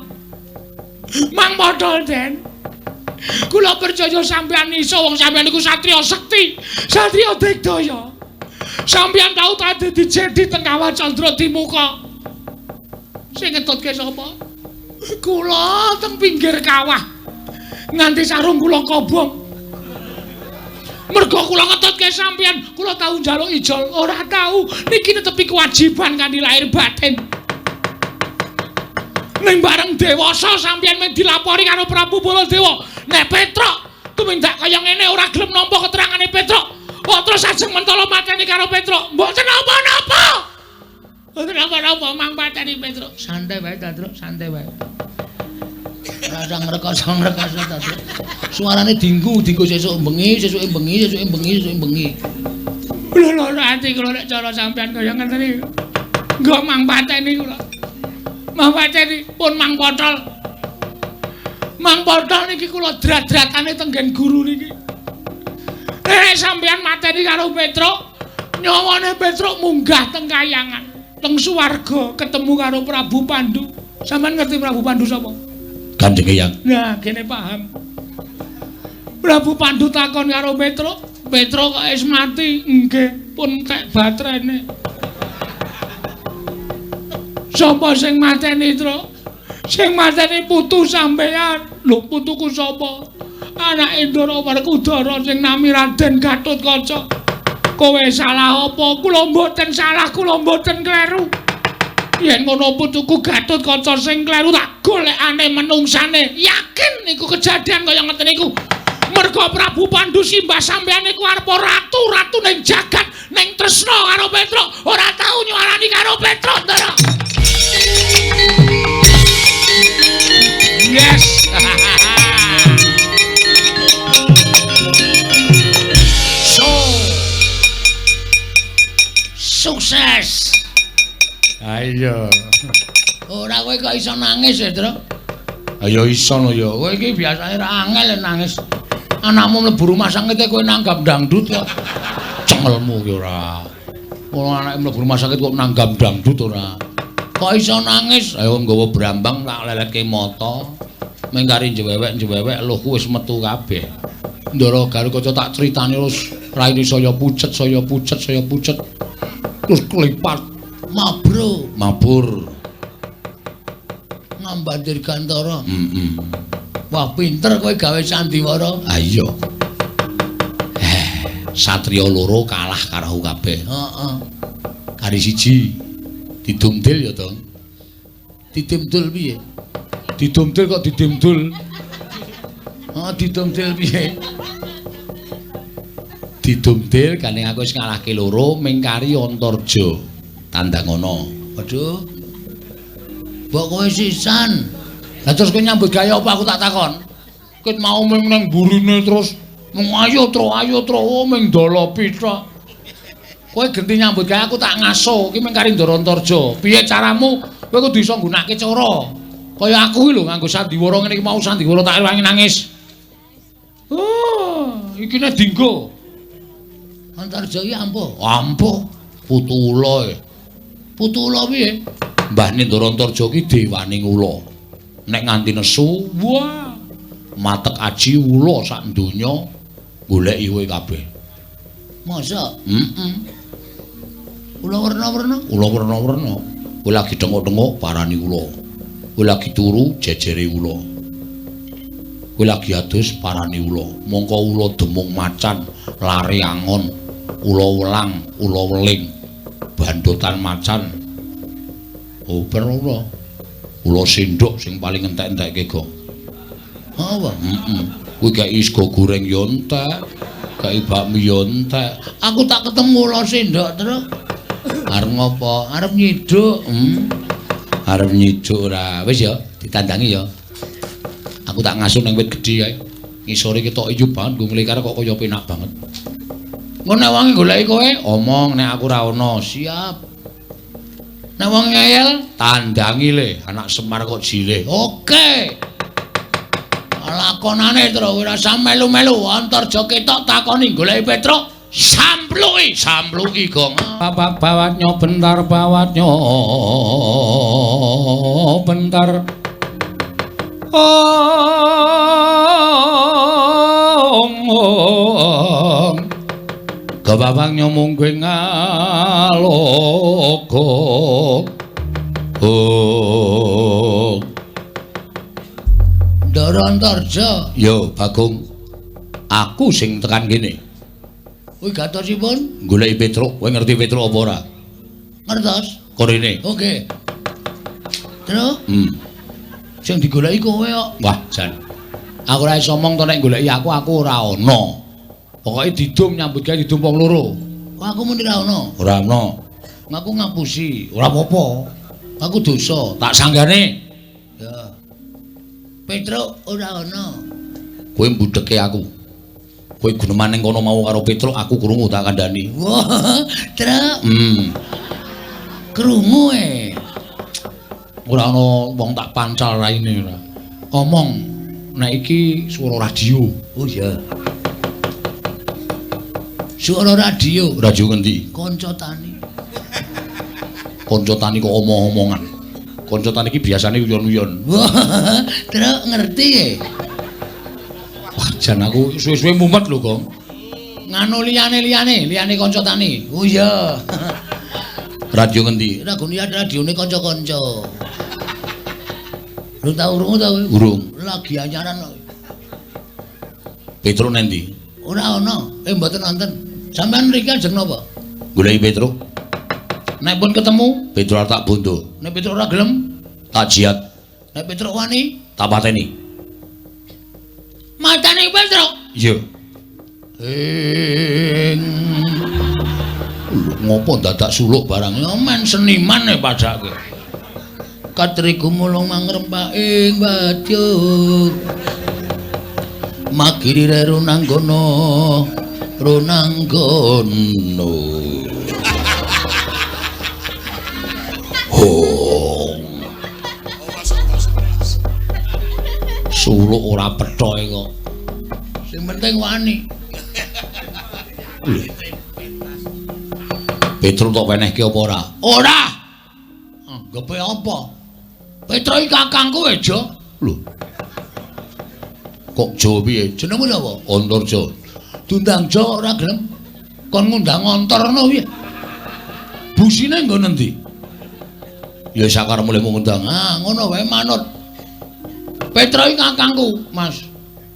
Mang potol, Den. Kula percaya sampeyan iso, wong sampeyan niku satriya sekti, satriya digdaya. Sampeyan tau dadi jedi teng Kawah Candra Dimuka. Sing ngetutke sapa? Kula teng pinggir kawah. Nganti sarung kula kobong. Mergo kula ngetutke sampeyan, kula tau njaluk ijol, ora tau. Niki netepi kewajiban kanthi lahir batin. Ning bareng dewasa sampeyan mung dilapori karo Prabu Baladewa. Nek Petruk tumindak kaya ngene ora gelem nampa keterangane Petruk. Kok terus ajeng mentolo mateni karo Petruk. Mboten napa-napa. Mboten napa-napa mang pateni Petruk. Santai wae ta, Truk, santai wae. Rasa ngrekoso-ngrekoso ta, Truk. Suarane dinggu, dinggu sesuk bengi, sesuke bengi, sesuke bengi, sesuke bengi. Lho lho ati kula nek cara sampeyan kaya ngene iki. Nggo mang pateni kula. Mawateni pun Mang Potol. Mang Potol niki kula drat-dratane tenggen guru niki. Nek sampeyan mateni karo Petruk, nyawane Petruk munggah teng kayangan, teng swarga ketemu karo Prabu Pandu. Sampeyan ngerti Prabu Pandu sapa? Kanjeng Eyang. Nah, kene paham. Prabu Pandu takon karo Petruk, Petruk kok wis mati? Nggih, pun tek batrene. Sapa sing mateni, Truk? Sing mateni putu sampeyan. Lho, putuku sapa? Anake Ndara Werkudara sing nami Raden Gatotkaca. Kowe salah apa? Kula mboten salah, kula mboten kleru. Yen ngono putuku Gatotkaca sing kleru tak golekane menungsane. Yakin niku kejadian kaya ngeten niku. Merga Prabu Pandu simbah sampeyan niku arep ratu-ratu ning jagat ning tresna karo Petruk, ora tau nyuarani karo Petruk, Ndara. Yes. So. Sukses. Ayo. Ora kowe kok iso nangis ya, Truk? Ayo iso no ya. Kowe iki biasane ra angel nangis. Anakmu mlebu rumah sakit kowe nanggap dangdut kok. Cengelmu ki ora. Wong anake mlebu rumah sakit kok nanggap dangdut ora. Kok iso nangis? Ayo nggawa brambang tak leletke mata. Meng kari njewewek-njewewek luhku wis metu kabeh. Ndara Garukaca tak critani terus raine saya pucet, saya pucet, saya pucet. Terus klipat mabro, mabur. Ngambandir gantara. Heeh. Wah, pinter kowe gawe sandiwara. Ha iya. Satriya loro kalah karo kabeh. Heeh. Kari siji didumdil ya, Dong. Didumdul piye? Didumdil kok didumdul. Heeh, didumdil piye? Didumdil gandeng aku wis ngalahke loro ming kari Antarja. Tandangana. Waduh. Mbok kowe sisan. Lah terus kowe nyambut gawe apa aku tak takon? Ket mau ming nang burine terus mung ayo tro ayo tro ming dolopi tok. Kowe genti nyambut gawe aku tak ngaso iki ming kari Ndara Antarja. Piye caramu? Kowe kudu iso nggunakake cara. Kaya aku iki lho nganggo sandiwara ngene iki mau sandiwara tak rewangi nangis. Oh, iki nek dinggo. Antarja iki ampuh. Ampuh. Putu ula. Putu ula piye? Mbahne Ndara Antarja ki dewaning ula. Nek nganti nesu, wah, matek aji ula sak donya goleki kowe kabeh. Masa? Heeh. Ula werna-werna? Ula werna-werna. Kowe lagi thenguk-thenguk parani ula. Kowe lagi turu jejere ula. Kowe lagi adus parani ula. Mongko ula demung macan, lare angon, ula welang, ula weling, bandotan macan. Oh, ula. Ula sendok sing paling entek-entekke, Gong. Apa? Heeh. Kuwi gak sego goreng yo entek, gak bakmi yo entek. Aku tak ketemu ula sendok terus. Arep ngopo? Arep nyiduk. Arep nyiduk ora. Wis ya, ditandangi ya. Aku tak ngasuh nang wit gedhe kae. Ngisore ketok ijo banget nggo nglekar kok kaya penak banget. Engko nek wonge goleki kowe, omong nek aku ora ono. Siap. Nek wong ngeyel, tandangi le, anak Semar kok jile. Oke. Lakonane terus ora usah melu-melu, Antarja ketok takoni goleki Petruk, sampluki, sampluki, Gong. Bapak bawatnya bentar, bawatnya bentar. Ong ong. Kebabangnya mungkin ngaloko. Oh. Ndara Antarja. Yo, Bagong. Aku sing tekan kene. Wigatosipun goleki Petruk. Kowe ngerti Petruk apa ora? Ngertos. Korene. Oke. Terus? Sing digoleki kowe kok. Wah, jan. Aku ora iso omong to nek goleki aku, aku ora ana. Pokoke didum nyambut gawe didum wong loro. Kok aku muni ora ana? Ora ana. Aku ngapusi. Ora apa-apa. Aku dosa. Tak sanggane. Ya. Petruk ora ana. Kowe mbudheke aku. Kowe guneman ning kono mau karo Petruk, aku krungu tak kandhani. Wah, Truk. Krungu e. Ora ana wong tak pancal raine ora. Omong nek iki swara radio. Oh iya. Swara radio. Radio ngendi? Kanca tani. Kanca tani kok omong-omongan. Kanca tani iki biasane uyon-uyon. Wah, Truk ngerti e. Wah, jan aku suwe-suwe mumet lho, Gong. Nganu liyane-liyane, liyane kanca tani. Oh iya. Radio ngendi? Ragone radione kanca-kanca. Lu tau urung ta kowe? Urung. Lagi anyaran kok. Petro nendi? Ora ana. Mboten wonten. Sampeyan mriki ajeng napa? Goleki Petro. Nek pun ketemu, Petro tak bondo. Nek Petro ora gelem, tak jiat. Nek Petro wani, tak pateni. Matane Petro? Iya. Ing ngopo dadak suluk barang? Ya men seniman e padake. Katri gumulung mangrempak ing wadyuk. Magiri runanggono, runanggono. Hong. Suluk ora pethoke kok. Sing penting wani. Petro tok wenehke apa ora? Ora. Anggepe apa? Petro iki kakangku e, Jo. Lho. Kok Jo piye? Jenengmu sapa? Antarja. Diundang Jo ora gelem. Kon ngundang Antarna piye? Busine nggon endi? Ya sakarepmu lek ngundang. Ah, ngono wae manut. Petro iki kakangku, Mas.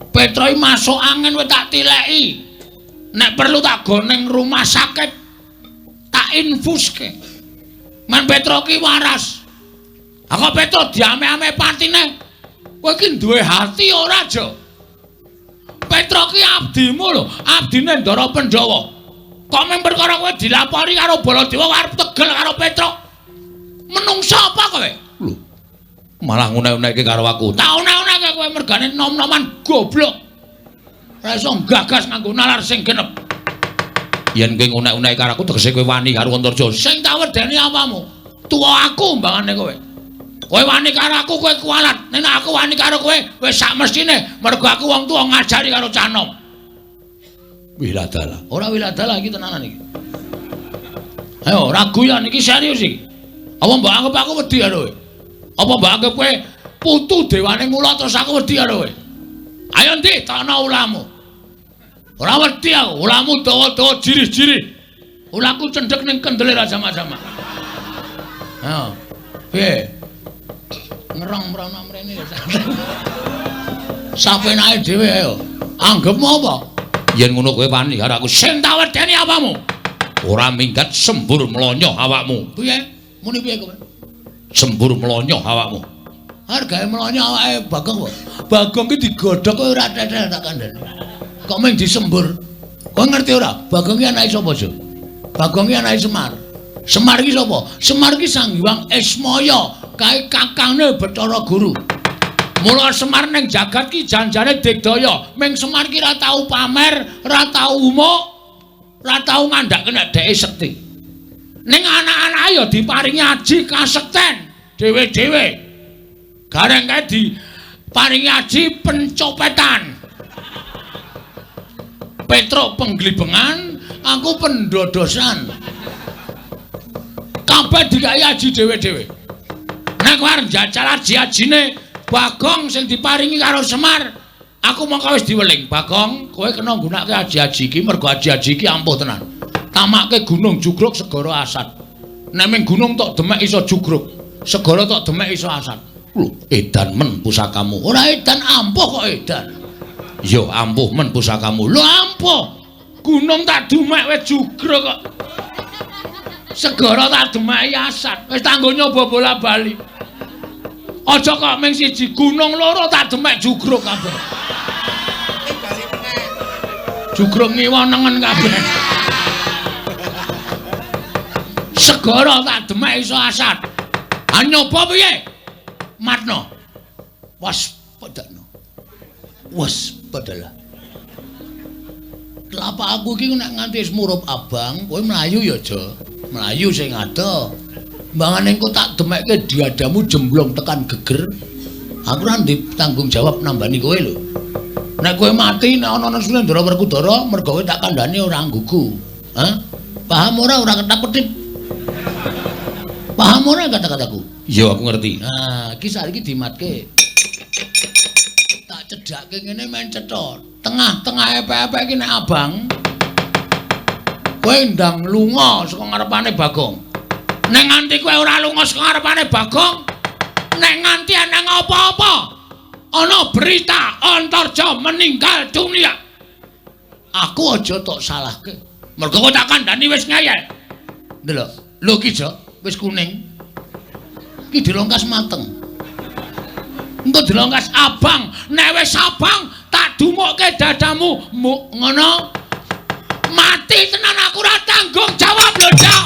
Petro iki masuk angin wis tak tileki. Nek perlu tak goneng rumah sakit. Tak infuske. Men Petro ki waras. Aku Petro diame-ame patine. Kowe iki duwe hati ora, Jo? Petro ki abdimu lho, abdine Ndara Pandhawa. Kok mung perkara kowe dilapori karo Baladewa arep tegel karo Petro? Menungsa apa kowe? Lho. Malah ngunek-unekke karo aku. Tak unek-unekke kowe mergane nom-noman goblok. Ora iso gagas nganggo nalar sing genep. Yen kowe ngunek-unekke karo aku tegese kowe wani karo Antarja. Sing tak wedeni apamu? Tuwa aku mbangane kowe. Kowe wani karo aku kowe kualat. Nek aku wani karo kowe wis sak mestine mergo aku wong tuwa ngajari karo cah nom. Wiladala. Ora wiladala iki tenanan iki. Ayo ragu ya niki serius iki. Apa mbok anggap aku wedi karo kowe? Apa mbok anggap kowe putu dewane ngula terus aku wedi karo kowe? Ayo ndi takno ulamu. Ora wedi aku, ulamu dawa-dawa jirih-jirih. Ulaku cendhek ning kendele ra sama-sama. Ayo. Piye? Ngerong mrono mrene ya. Sapenake dhewe ayo. Anggepmu apa? Yen ngono kowe wani karo aku. Sing tak wedeni apamu? Ora minggat sembur mlonyoh awakmu. Piye? Muni piye kowe? Sembur mlonyoh awakmu. Hargae mlonyoh awake Bagong kok. Bagong ki digodhog kowe ora tetel tak kandhani. Kok mung disembur. Kowe ngerti ora? Bagong ki anake sapa, Jo? Bagong ki anake Semar. Semar ki sapa? Semar ki Sang Hyang Ismaya, kae kakangne Bathara Guru. Mula Semar ning jagat ki janjane digdaya. Ming Semar ki ora tau pamer, ora tau umuk, ora tau ngandhake nek dheke sekti. Ning anak-anake ya diparingi aji kasekten dhewe-dhewe. Gareng kae diparingi aji pencopetan. Petro penglibengan, aku pendodosan. Kabeh dikai aji dhewe-dhewe. Nek kowe arep njajal aji-ajine Bagong sing diparingi karo Semar, aku mongko wis diweling. Bagong, kowe kena nggunakake aji-aji iki mergo aji-aji iki ampuh tenan. Tamake gunung jugruk segara asat. Nek ming gunung tok demek iso jugruk, segara tok demek iso asat. Lho, edan men pusakamu. Ora edan, ampuh kok edan. Ya ampuh men pusakamu. Lho ampuh. Gunung tak demek wis jugruk kok. Segara tak demeki asat. Wis tanggo nyoba bola-bali. Aja kok ming siji gunung loro tak demek jugruk kabeh. Jugruk ngiwa nengen kabeh. Segara tak demek iso asat. Ha nyoba piye? Matno. Waspadano. Waspadalah. Telapak aku iki nek nganti wis murup abang, kowe mlayu ya, Jo. Mlayu sing ado. Mbangane engko tak demekke diadamu jemblong tekan geger. Aku ora ndek tanggung jawab nambani kowe lho. Nek kowe mati nek ana Sulendra Werkudara mergo kowe tak kandhani ora nggugu. Hah? Paham ora ora ketap-ketip? Paham ora kata-kataku? Iya, aku ngerti. Nah, iki saiki dimatke. Tak cedhakke ngene men cetha. Tengah-tengah epek-epek iki nek abang kowe ndang lunga saka ngarepane Bagong. Nek nganti kowe ora lunga saka ngarepane Bagong, nek nganti ana apa-apa, ana berita Antarja meninggal dunia, aku aja tok salahke. Mergo kowe tak kandhani wis ngeyel. Ndelok, lho ki Jo, wis kuning. Ki dilongkas mateng. Engko dilongkas abang, nek wis abang tak dumukke dadamu, muk ngono. Mati tenan aku ora tanggung jawab lho, Cak.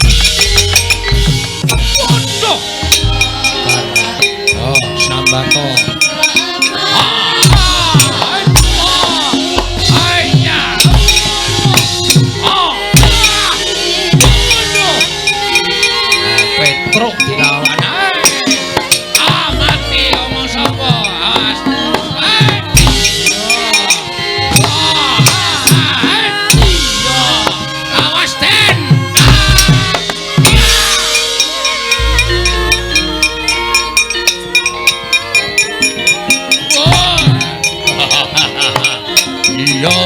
Waduh. Oh, sambato. Petruk dilawan. Ah, mati omong sapa? Awas. Awas Den. Iya.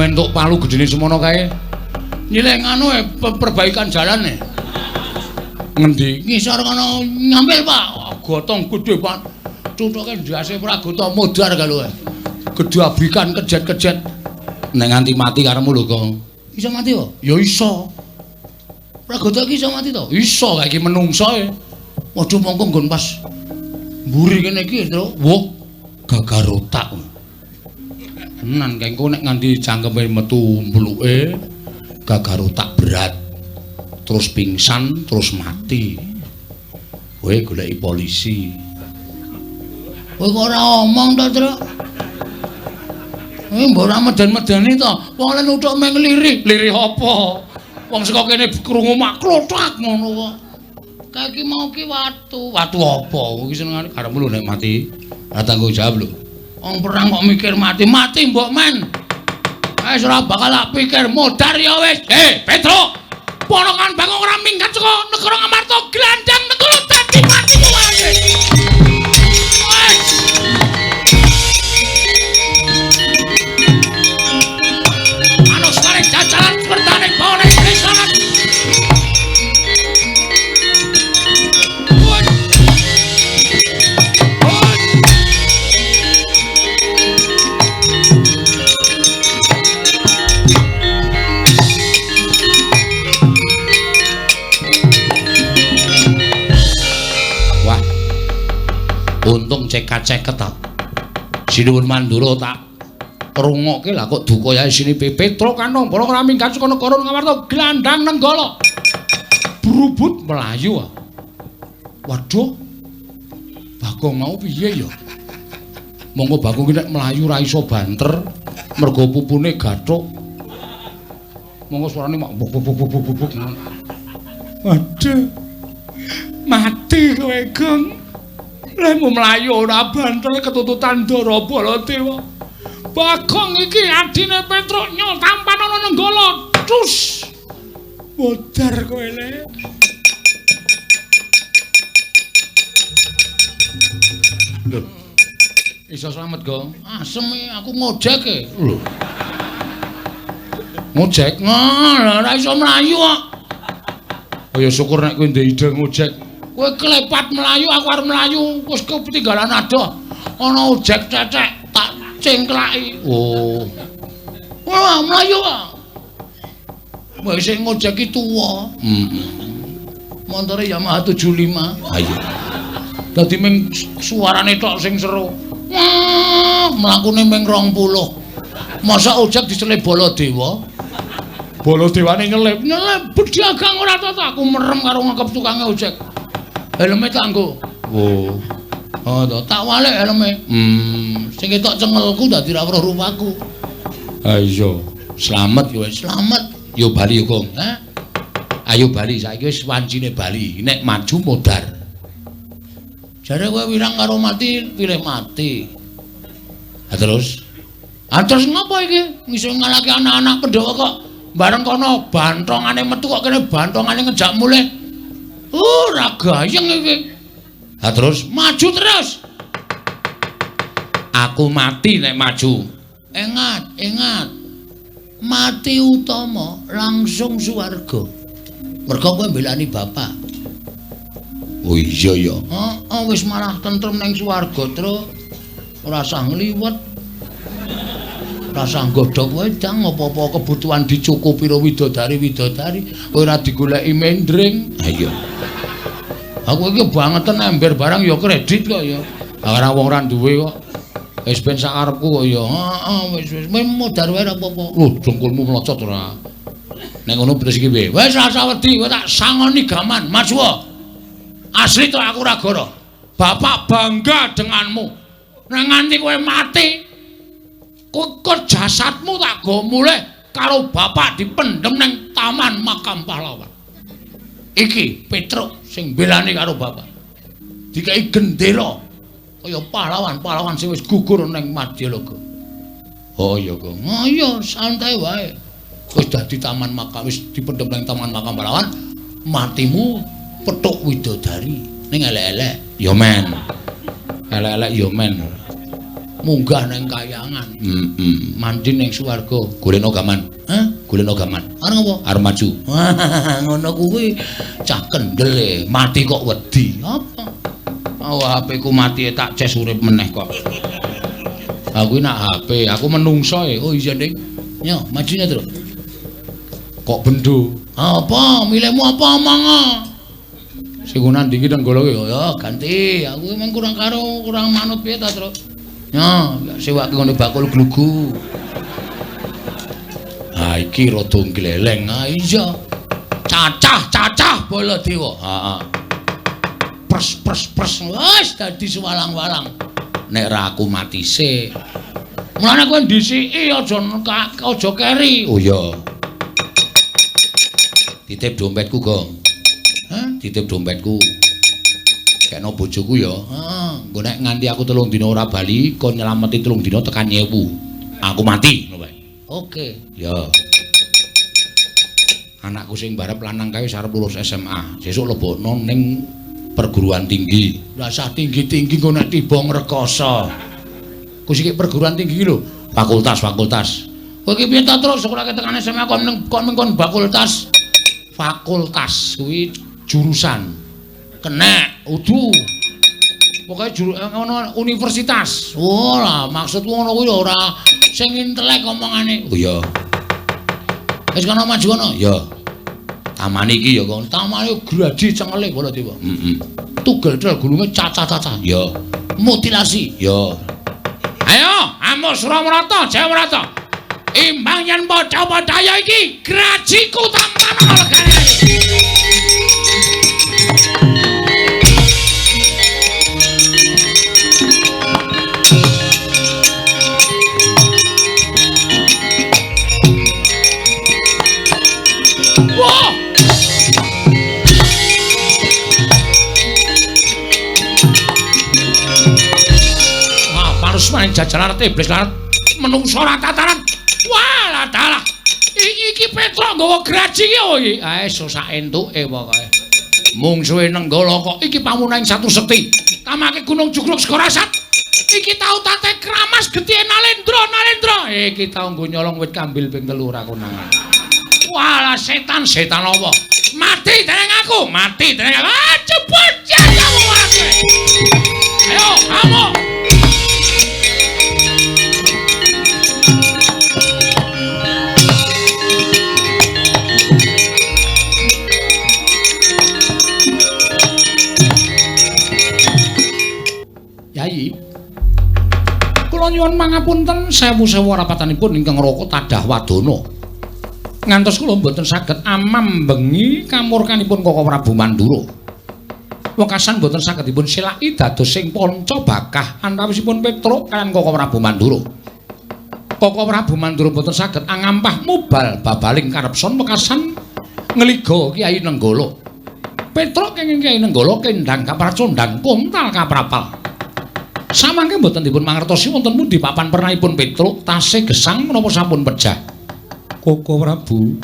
Entuk palu gedene semono kae. Nyileh nganu perbaikan jalane. Ngendi? Ngisor kono nyampil, Pak. Gotong gedhe, Pak. Cuthuke ndase Pragota modar karo. Gedabrikan kejet-kejet. Nek nganti mati karemu lho, Kong. Iso mati kok? Ya iso. Pragota iki iso mati to? Iso, kae iki menungso e. Waduh mongko nggon pas mburi kene iki, Tru. Wah, gagar otak. Tenan kae engko nek nganti cangkeme metu mbluke gagar otak berat. Terus pingsan, terus mati. Kowe goleki polisi. Kowe kok ora omong to, Tru? Kowe mbok ora meden-medeni to. Wong lek nuthuk meng lirih. Lirih apa? Wong saka kene krungu mak klothak ngono kok. Kae iki mau ki watu. Watu apa? Iki senengane karepmu lho nek mati. Ora tanggung jawab lho. Wong perang kok mikir mati. Mati mbok men. Wis ora bakal tak pikir modar ya wis. Petro. Ponokan Bagong ora minggat saka negara Ngamarta, glandang negara dadi matimu wae. Wis. Manusare jajalan pertane bawane krisanat. cekat-ceket ta. Sinuwun Mandura tak rungokke lah kok duka yae sinipe Petruk kanong bala ora minggat saka negara Ngamarta glandang Nenggala. Brubut mlayu. Waduh. Bagong mau piye ya? Monggo Bagong ki nek mlayu ra iso banter mergo pupune gathuk. Monggo suarane mak buk buk buk buk buk. Waduh. Mati kowe, Gong. Lehmu mlayu ora banter ketututan Ndara Baladewa. Bagong iki adine Petruk nyo tampan ana Nenggala. Cus. Modar kowe le. Lho. Iso slamet, Gong. Asem aku ngojek e. Lho. Ngojek? Ngono, ora iso mlayu kok. Oh ya syukur nek kowe ndek ide ngojek. Kowe klepat mlayu, aku arep mlayu, wis ketinggalan adoh. Ana ojek cecek tak cengklaki. Oh. Wah, mlayu kok. Wis sing ngojek ki tuwa. Heeh. Montore Yamaha 75. Ha iya. Dadi ming suarane tok sing seru. Wah, mlakune ming 20. Masa ojek diselip Baladewa? Baladewane nyelip. Nyelip pedagang ora tata aku merem karo ngekep tukange ojek. Helme tak nggo. Oh. Oh to, tak walik helme. Sing ketok cengelku dadi ra weruh rupaku. Ha iya. Slamet yo wis, slamet. Yo bali yo, Gong. Hah? Ayo bali saiki wis wancine bali. Nek maju modar. Jare kowe wirang karo mati, pilih mati. Ha terus? Ha terus ngopo iki? Ngiso ngalahke anak-anak Pandhawa kok bareng kono bantongane metu kok kene bantongane ngejak mulih. Ora gayeng iki. Ha terus maju terus. Aku mati nek maju. Ingat, ingat. Mati utama langsung swarga. Mergo kowe mbelani bapak. Oh iya ya. Heeh, wis malah tentrem ning swarga, Truk. Ora usah ngliwet. Ora usah nggodhog wedang apa-apa kebutuhan dicukupi karo widodari-widodari, kowe ora digoleki mendring. Ha iya. Aku iki bangeten ember barang ya kredit kok ya. Ora wong ora duwe kok. Wis ben sak karepku kok ya. Heeh, wis wis modar wae ora apa-apa. Lho, dengkulmu mlocot ora. Nek ngono terus iki piye? Wis ora usah wedi, kowe tak sangoni gaman, maju. Asli to aku ora goro. Bapak bangga denganmu. Nek nganti kowe mati, kok jasadmu tak go mulih karo bapak dipendhem ning taman makam pahlawan. Iki Petruk sing mbelani karo bapak. Dikai gendera kaya pahlawan-pahlawan sing wis gugur ning Madyaloga. Oh iya, Gong. Oh iya, santai wae. Wis dadi taman makam, wis dipendhem ning taman makam pahlawan, matimu petuk widodari ning elek-elek. Ya men. Elek-elek ya men. Munggah ning kayangan. Heeh. Mandi ning swarga. Golekno gaman. Hah? Golekno gaman. Arep ngopo? Arep maju. Ngono kuwi cah kendel e, mati kok wedi. Apa? Oh, HP ku mati tak ces urip meneh kok. Aku nak HP, aku menungso e. Oh iya, Ding. Yo, majunya terus. Kok bendo? Apa? Milihmu apa omong? Sing nandingi Nenggala ki ya ganti. Aku emang kurang karo kurang manut piye ta, Truk? Yo, sewake ngene bakul glugu. Ha iki rada gleleng. Ha iya. Cacah-cacah Baladewa. Heeh. Pres pres pres wis dadi suwalang-walang. Nek ra aku mati sik. Mulane kowe ndhisiki aja aja keri. Oh iya. Titip dompetku, Gong. Hah? Titip dompetku. Kekno bojoku ya. Heeh. Engko nek nganti aku 3 dina ora bali, kon nyelameti 3 dina tekan nyewu. Aku mati ngono wae. Oke. Ya. Anakku sing barep lanang kae wis arep lulus SMA. Sesuk lebokno ning perguruan tinggi. Ora usah tinggi-tinggi engko nek tiba ngrekoso. Ku sik perguruan tinggi iki lho, fakultas-fakultas. Kowe iki piye ta terus sekolahke tekan SMA kon ning kon fakultas. Fakultas kuwi jurusan. Kenek, udu. Pokoke juru ngono universitas. Oh lah, maksudku ngono kuwi ora sing intelek omongane. Oh iya. Wis kono maju kono. Ya. Taman iki ya kon. Tamane gradi cengele Baladewa. Heeh. Tugel tel gulunge cacah-cacah. Ya. Mutilasi. Yo. Ayo, amuk Suramrata, Jayamrata. Imbang yen padha-padha iki grajiku tampana legane. Wah! Wah, parusman jajaran iblis lan menungso ora tataran. Wah, dalah. Iki Petruk nggawa graji iki opo iki? Ae sak entuke pokoke. Mungsuhe Nenggala kok iki pamunaing satu sekti. Tamake Gunung Jugruk Segara Sat. Iki tau tate kramas getihe Nalendra, Nalendra. Iki tau nggo nyolong wit kambil ping 3 ora konangan. Walah setan, setan apa? Mati dening aku, mati dening aku. Ah, cepet ya kamu mati. Ayo, kamu. Yai, kula nyuwun pangapunten sewu-sewu rapatanipun ingkang raka tadah wadana. Ngantos kula mboten saged amambengi kamurkanipun Koko Prabu Mandura. Wekasan mboten saged dipun selaki dados sing panca bakah antawisipun Petruk kaliyan Koko Prabu Mandura. Koko Prabu Mandura mboten saged angampah mubal babaling karepson wekasan ngliga Kyai Nenggala. Petruk kenging Kyai Nenggala kendhang kapracondhang kontal kaprapal. Samangke mboten dipun mangertosi wonten pundi papan pernahipun Petruk tasih gesang menapa sampun pejah. Koko Prabu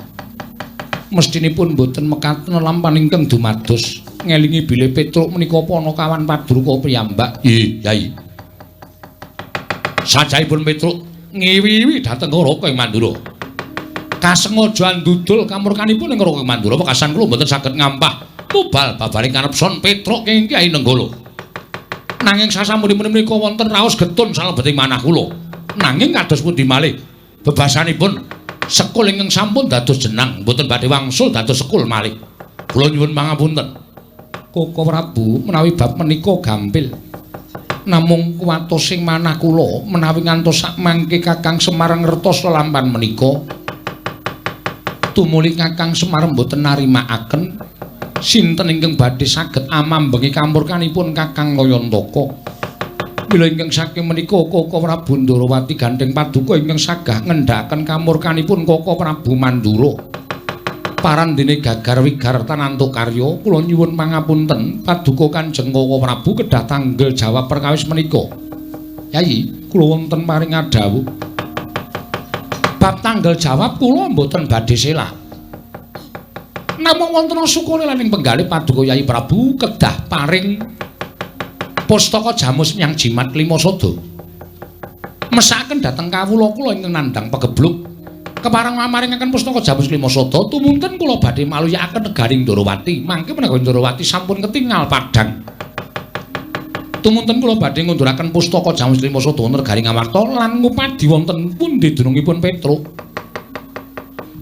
mestinipun mboten mekaten lampan ingkang dumados ngelingi bilih Petruk menika panakawan padruka piyambak. Nggih, Yai. Sajaipun Petruk ngiwi-iwi dhateng Raka ing Mandura. Kasengaja ndudul kamurkanipun ing Raka ing Mandura wekasan kula mboten saged ngampah mubal babaring kanepson Petruk kenging Kyai Nenggala. Nanging sasampunipun menika wonten raos getun salebeting manah kula. Nanging kados pundi malih bebasanipun sekul ingkang sampun dados jenang mboten badhe wangsul dados sekul malih. Kula nyuwun pangapunten. Koko Prabu menawi bab menika gampil. Namung kuwatos sing manah kula menawi ngantos sakmangke Kakang Semar ngertos lelampan menika. Tumuli Kakang Semar mboten narimakaken sinten ingkang badhe saged amambengi kamurkanipun Kakang Kayantaka. Mila ingkang saking menika Koko Prabu Ndorowati gandheng paduka ingkang sagah ngendhakaken kamurkanipun Koko Prabu Mandura. Parandene gagar wigartan antuk karya kula nyuwun pangapunten paduka Kanjeng Koko Prabu kedah tanggel jawab perkawis menika. Yai, kula wonten paring adhawuh. Bab tanggel jawab kula mboten badhe selak. Namung wonten sukune lan ing penggalih paduka Yai Prabu kedah paring pustaka jamus menyang jimat lima sada. Mesakaken dhateng kawula kula ingkang nandhang pegebluk. Kepareng mamaringaken pustaka jamus lima sada tumunten kula badhe maluyakaken negari Ndorowati. Mangke menawi Ndorowati sampun ketingal padhang. Tumunten kula badhe ngunduraken pustaka jamus lima sada wonten negari Ngamarta lan ngupadi wonten pundi dunungipun Petruk.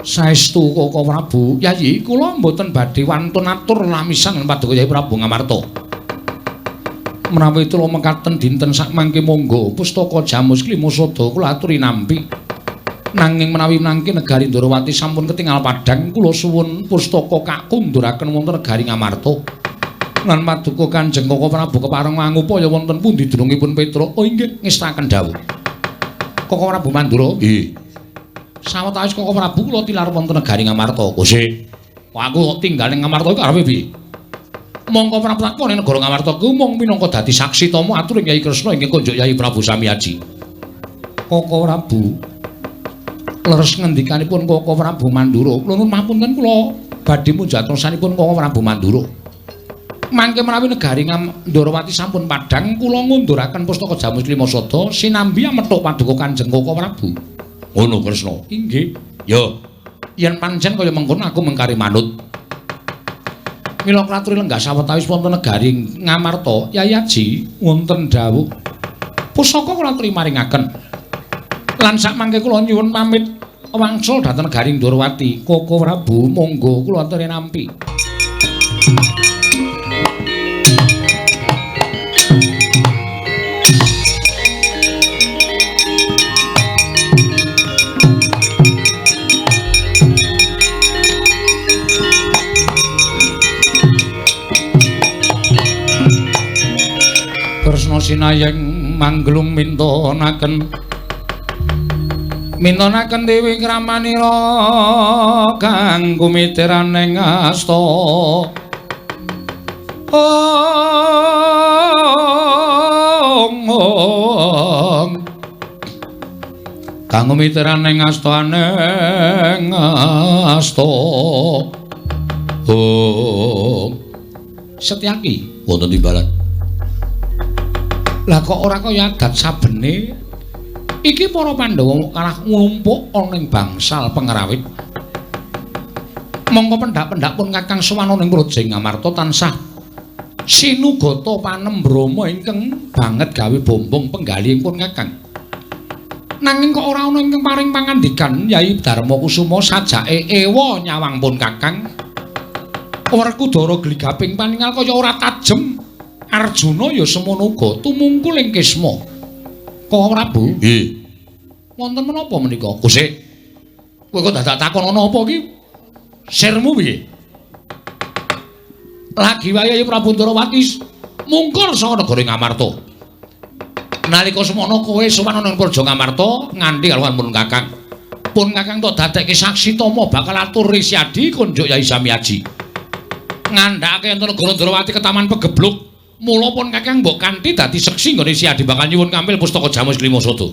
Saestu Koko Prabu, Yayi, kula mboten badhe wantun atur lamisan paduka Yai Prabu Ngamarta. Menawi kula mekaten dinten sakmangke monggo pustaka jamus klima sada kula aturi nampi. Nanging menawi mangke negari Ndorowati sampun ketingal padhang, kula suwun pustaka kakunduraken wonten negari Ngamarta. Lan paduka Kanjeng Koko Prabu kepareng mangupaya wonten pundi dunungipun Petruk. Oh inggih, ngestaken dawuh. Koko Prabu Mandura, nggih. Sawetawis Koko Prabu kula tilar wonten negari Ngamarta. Kose. Aku kok tinggal ning Ngamarta iku arepe piye? Mongko Prabu takon ning negara Ngamarta ku mung minangka dadi saksi tama aturing Kyai Kresna ingkang konjuk Kyai Prabu Samiaji. Koko Prabu leres ngendikanipun Koko Prabu Mandura. Kula nuwun mapunten kula badhe munjatosanipun Koko Prabu Mandura. Mangke menawi negari Ndorowati sampun padhang kula ngunduraken pustaka jamus lima sada sinambi amethuk paduka Kanjeng Koko Prabu. Ngono Kresna. Inggih. Ya, yen pancen kaya mengkono aku mengkari manut. Mila klaturi lenggah sawetawis wonten negari Ngamarta, Yai Aji wonten dawuh. Pusaka kula aturi maringaken. Lan sakmangke kula nyuwun pamit wangsul dhateng negari Ndorowati. Koko Prabu monggo kula aturi nampi. Winayeng mangglung mintonaken mintonaken dewi kramanira kang kumitiraning asta. Ong kang kumitiraning asta aneng asta. Ong Setyaki wonten timbalan. Lah kok ora kaya adat sabene iki para Pandhawa kalah nglumpuk ana ing bangsal pengrawit. Mongko pendak-pendak pun Kakang sowan ing Praja Ngamarta tansah sinugata panembrama ingkang banget gawe bombong penggalihipun Kakang. Nanging kok ora ana ingkang paring pangandikan Yai Darma Kusuma sajake ewa nyawang pun Kakang. Werkudara gligaping paningal kaya ora tajem. Arjuna ya semono uga tumungkul ing Kisma. Kok Prabu? Nggih. Wonten menapa menika? Gusik. Kowe kok dadak takon ana apa iki? Sirmu piye? Lagi wayahe Prabu Ndrawati mungkur saka negara Ngamarta. Nalika semono kowe sowan ana ing Praja Ngamarta nganti kaluwan pun Kakang. Pun Kakang tok dadekke saksi tama bakal atur Risyadi konjuk Yai Samiaji. Ngandhakake ento negara Ndrawati ke Taman Pegebluk. Mula pun Kakang mbok kanthi dadi seksi nggone Siadi bakal nyuwun ngampil pustaka Jamus Klima Sada.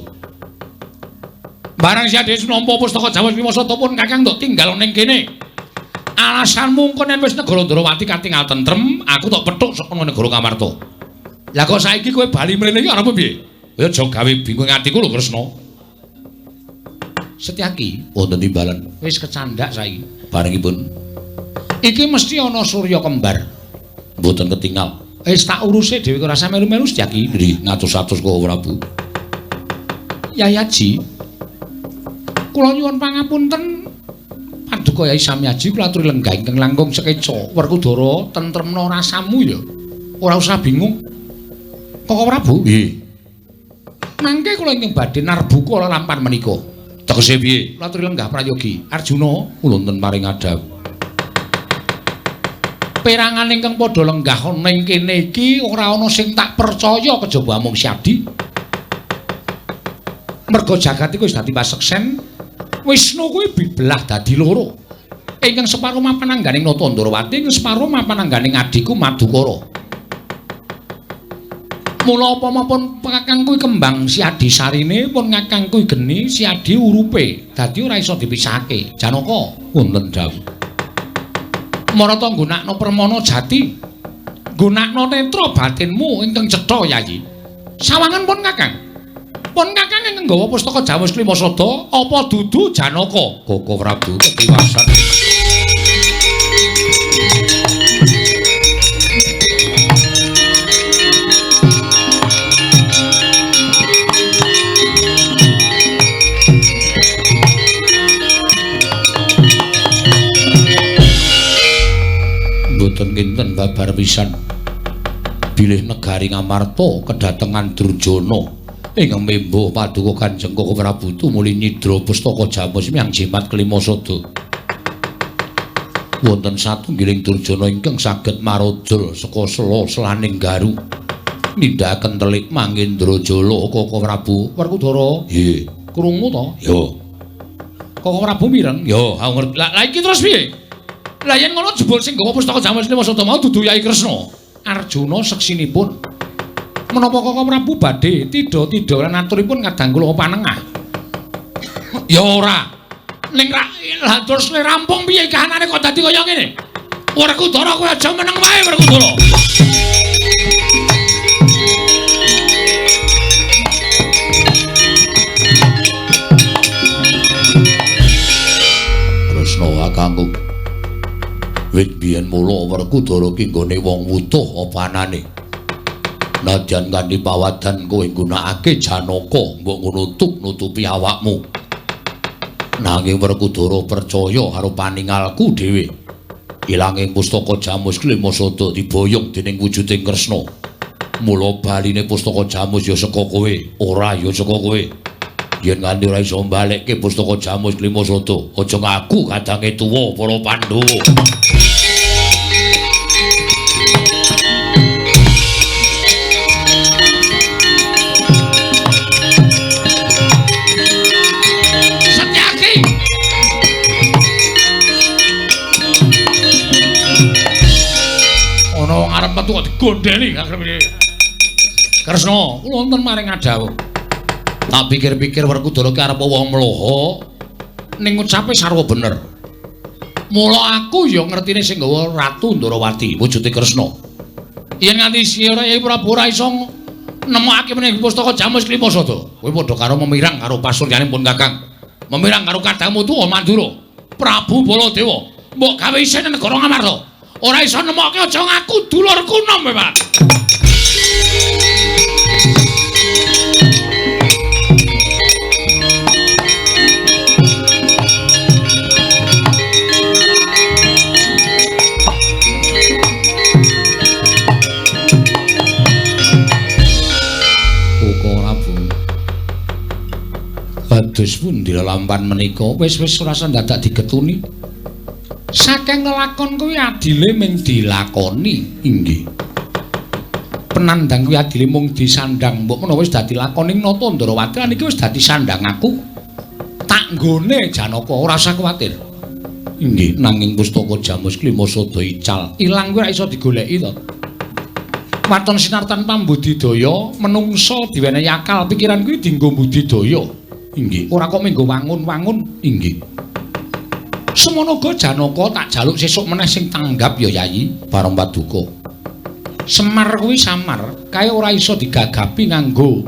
Barang Siadi wis nampa pustaka Jamus Klima Sada pun Kakang ndok tinggal ning kene. Alasanmu engko yen wis negara Ndrawati katingal tentrem, aku tok pethuk saka negara Ngamarta. Lah kok saiki kowe bali mrene iki arep piye? Ya aja gawe bingung atiku lho Kresna. Setyaki wonten timbalan. Wis kecandak saiki. Barengipun iki mesti ana surya kembar. Mboten ketingal. Wis tak uruse dhewe ora usah melu-melu Setyaki. Nggih, ngatus-atus kok Prabu. Yai Aji. Kula nyuwun pangapunten paduka Yai Samiaji kula aturi lenggah ingkang langkung sekeca. Werkudara tentremna rasamu ya. Ora usah bingung. Koko Prabu? Nggih. Mangke kula ingkang badhe narbuka lelampan menika. Tegese piye? Kula aturi lenggah prayogi. Arjuna wonten paring adhawuh. Perangan ingkang padha lenggah ana ing kene iki ora ana sing tak percaya kejaba amung Syadi. Merga jagat iku wis dadi paseksen, Wisnu kuwi dibelah dadi loro. Ingkang separo mapan angganing Nata Ndrawati, ingkang separo mapan angganing adhiku Madukara. Mula apa mapun Kakang kuwi kembang Syadi sarine, pun Kakang kuwi geni Syadi urupe, dadi ora iso dipisahake. Janaka wonten dawuh. Marata nggunakno permana jati, nggunakno netra batinmu ingkang cetha Yayi. Sawangan pun Kakang. Pun Kakang ingkang nggawa pustaka Jamus Klima Sada apa dudu Janaka? Koko Prabu ketiwasan. Mboten kinten babar pisan bilih negari Ngamarta kedatengan Durjana ingkang membo paduka Kanjeng Koko Prabu tumuli nyidra pustaka Jamus miyang jimat kelima sada. Wonten satunggiling Durjana ingkang saged marojol saka sela-selaning garu nindakaken telik Mangendrajala. Koko Prabu Werkudara, nggih, krungu to? Ya. Koko Prabu mireng? Ya, aku ngerti. Lah iki terus piye? Lah yen ngono jebul sing nggawa pustaka Jamus Klima Sada mau dudu Yai Kresna. Arjuna seksinipun. Menapa Koko Prabu badhe tidha-tidha lan aturipun kadang kula panengah? Ya ora. Ning lah terus le rampung piye kahanane kok dadi kaya ngene? Werkudara kowe aja meneng wae Werkudara. Kresna kakangku. Wit biyen mula Werkudara ki nggone wong wutuh apa anane. Nadyan kanthi pawadan kowe nggunakake Janaka mbok ngono tuk nutupi awakmu. Nanging Werkudara percaya karo paningalku dhewe. Ilanging pustaka Jamus Klima Sada diboyong dening wujuding Kresna. Mula baline pustaka Jamus ya saka kowe, ora ya saka kowe. Yen nganti ora iso mbalekke pustaka Jamus Klima Sada, aja ngaku kadange tuwa para Pandhawa. metu kok digondeli karepe. Kresna, kula wonten maring adhawuh. Tak pikir-pikir Werkudara ki arep wong mloho ning ngucape sarwa bener. Mula aku ya ngertine sing nggawa Ratu Ndorowati wujude Kresna. Yen nganti ora Yai Prabu ora iso nemokake menih pustaka Jamus Klima Sada. Kowe padha karo memirang karo pasuryane pun Kakang. Memirang karo kadangmu tuwa Mandura. Prabu Baladewa. Mbok gawe isin negara Ngamarta. Ora iso nemokke aja ngaku dulurku nom kowe, Pak. Kados pundi lelampan menika wis-wis ora usah dadak digetuni. Saking lelakon kuwi adile mung dilakoni, inggih. Penandang kuwi adile mung disandang, mbok menawa wis dadi lakoning Nata Ndorowati lan iki wis dadi sandang aku. Tak nggone Janaka ora usah kuwatir. Inggih, nanging pustaka Jamus Klima Sada ical, ilang kuwi ora iso digoleki to. Waton sinartan pambudidaya menungsa diwenehi akal pikiran kuwi dienggo budidaya. Inggih, ora kok menggo wangun-wangun, inggih. Semono uga Janaka tak jaluk sesuk meneh sing tanggap ya Yayi bareng paduka. Semar kuwi samar, kae ora iso digagapi nganggo.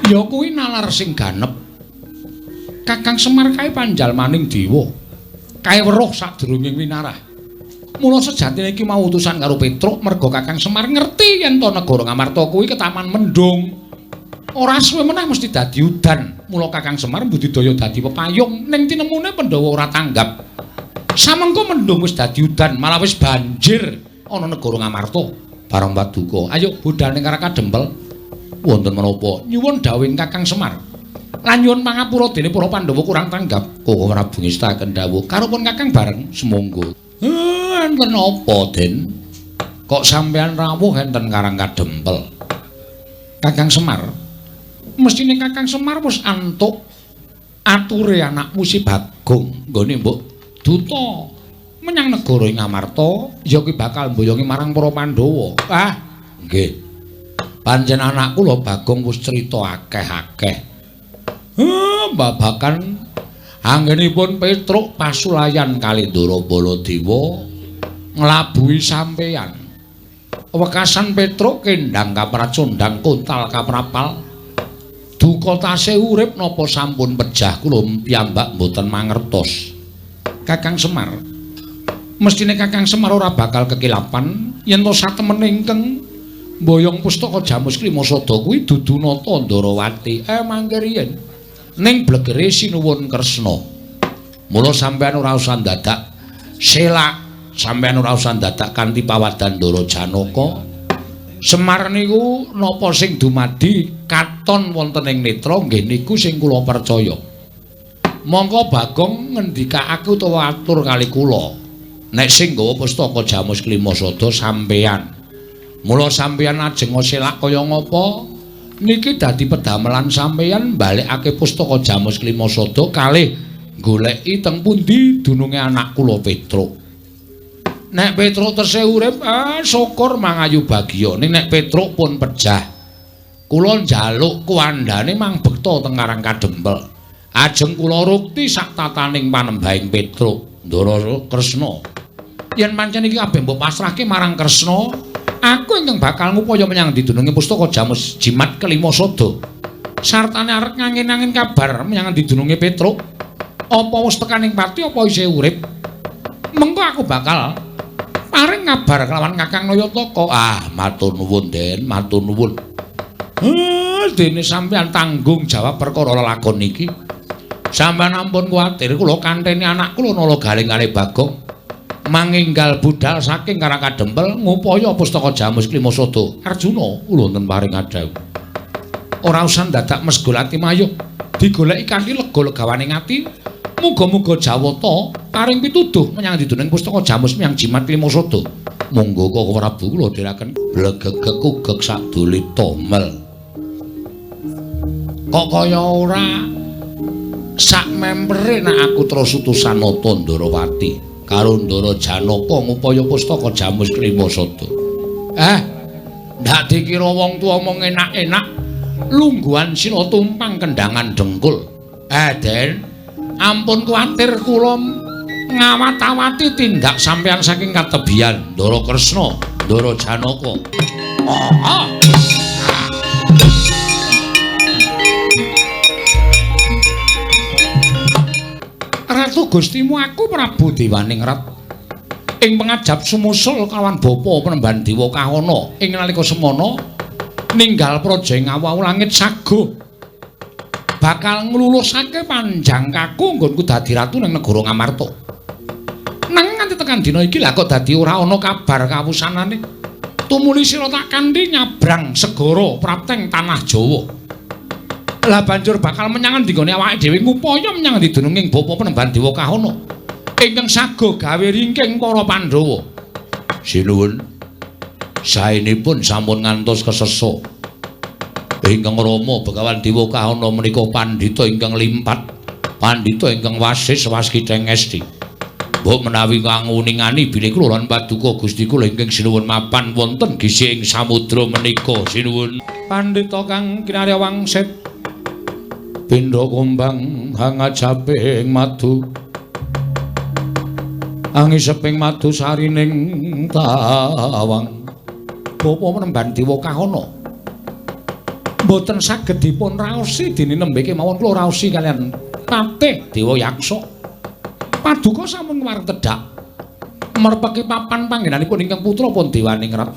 Ya kuwi nalar sing ganep. Kakang Semar kae panjalmaning dewa. Kae weruh sadurunge winarah. Mula sejatine iki mau utusan karo Petruk merga Kakang Semar ngerti yen to negara Ngamarta kuwi ketaman mendung. Ora suwe meneh mesti dadi udan. Mula Kakang Semar mbudidaya dadi pepayung ning tinemune Pandhawa ora tanggap. Samengko mendung wis dadi udan, malah wis banjir ana negara Ngamarta. Bareng paduka, ayo budal ning Karakadempel. Wonten menapa? Nyuwun dawuhing Kakang Semar. Lan nyuwun pangapura dene para Pandhawa kurang tanggap. Koko Prabu ngestaken dawuh karo pun Kakang bareng sumangga. Enten apa, Den? Kok sampean rawuh enten Karang Kadempel? Kakang Semar, mestine Kakang Semar wis antuk ature anakmu si Bagong nggone mbok duta menyang negara Ngamarta ya kuwi bakal mboyongi marang para Pandhawa. Ah, nggih. Pancen anakku lho Bagong wis crita akeh-akeh. Babakan anggenipun Petruk pasulayan kali Ndara Baladewa nglabuhi sampeyan. Wekasan Petruk kendang kapracondang kontal kaprapal. Duka tasih urip napa sampun pejah kula piyambak mboten mangertos. Kakang Semar, mestine Kakang Semar ora bakal kekilapan yen to satemene ingkang mboyong pustaka Jamus Klima Sada kuwi dudu Nata Ndorowati. Mangke riyen ning blegere sinuwun Kresna. Mula sampeyan ora usah dadak selak, sampeyan ora usah dadak kanthi pawadan Ndara Janaka. Semar niku napa sing dumadi katon wonten ing netra nggih niku sing kula percaya. Mongko Bagong ngendikake utawa atur kali kula nek sing nggawa pustaka Jamus Klima Sada sampeyan. Mula sampeyan ajeng selak kaya ngapa niki dadi pedamelan sampeyan balekake pustaka Jamus Klima Sada kalih goleki teng pundi dununge anak kula Petruk. Nek Petruk tesih urip, syukur mangayu bagya. Ning nek Petruk pun pejah, kula njaluk kuwandane mang bekta teng Karang Kadempel. Ajeng kula rukti sak tataning panembahing Petruk, Ndara Kresna. Yen pancen iki kabeh mbok pasrahke marang Kresna, aku ingkang bakal ngupaya menyang didununge pustaka Jamus Jimat Kelima Sada. Sartane arep ngangin-angin kabar menyang didununge Petruk, apa wis tekaning pati apa isih urip? Mengko aku bakal paring kabar kelawan Kakang Nayataka. Ah, matur nuwun, Den, matur nuwun. Dene sampeyan tanggung jawab perkara lelakon iki. Sampeyan ampun kuwatir, kula kanteni anak kula Nala Galing kalih Bagong manginggal budal saking Karang Kadempel ngupaya pustaka Jamus Klima Sada. Arjuna, kula wonten paring adhawuh. Ora usah dadak mesgul ati mayuh, digoleki kanthi lega legawaning ati. Muga-muga Jawata paring pituduh menyang diduning pustaka Jamus menyang Jimat Klima Sada. Monggo Koko Prabu kula dherekaken blegegeg ugeg sadulita mel. Kok kaya ora sak mempere nek aku terus utusan Nata Ndorowati. karo Ndara Janaka ngupaya pustaka Jamus Klima Sada. Ndak dikira wong tuwa mung enak-enak lungguhan sila tumpang kendangan dengkul. Den, ampun kuwatir kula ngawat-awati tindak sampeyan saking katebian Ndara Kresna, Ndara Janaka. Ratu Gustimu aku Prabu Dewaningrat ing pengajap sumusul kawan bapa Penemban Dewa Kahana ing nalika semana ninggal praja ing awu langit saguh bakal nglulusake panjangkaku nggonku dadi ratu ning negara Ngamarta. Nanging nganti tekan dina iki lha kok dadi ora ana kabar kawusanane. Tumuli sira tak kanthi nyabrang segara prapteng tanah Jawa. Lah banjur bakal menyang endi nggone awake dhewe ngupaya menyang endi dununging bapa Penemban Dewa Kahana ingkang saguh gawe ringking para Pandhawa. Sinuwun, saenipun sampun ngantos kesesa. Ingkang Rama Begawan Dewa Kahana menika pandhita ingkang limpat, pandhita ingkang wasis waskiteng esti. Mbok menawi nguningani bilih kula lan paduka Gusti kula ingkang sinuwun mapan wonten gisih ing samudra menika sinuwun. Pandhita kang kinarya wangsit pindha kumbang hangajaping madu angiseping madu sarining tawang. Bapa Penemban Dewa Kahana mboten saged dipun raosi dene nembe kemawon kula raosi kaliyan patih Dewa Yaksa. Paduka sampun wareng tedhak merpeki papan panggenanipun ingkang putra pun Dewaningrat.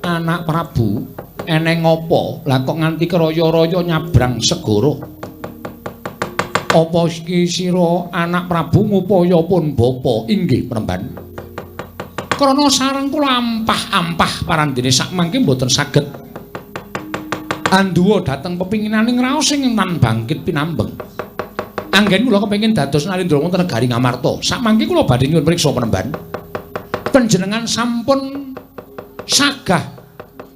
Anak Prabu eneng apa lah kok nganti keraya-raya nyabrang segara? Apa iki sira anak Prabu ngupaya pun bapa? Inggih Penemban. Krana sareng kula ampah-ampah parandene sakmangke mboten saged anduwa dhateng pepinginaning raos ing tan bangkit pinambeng. Anggen kula kepengin dados narendra wonten negari Ngamarta. Sakmangke kula badhe nyuwun priksa Penemban. Panjenengan sampun sagah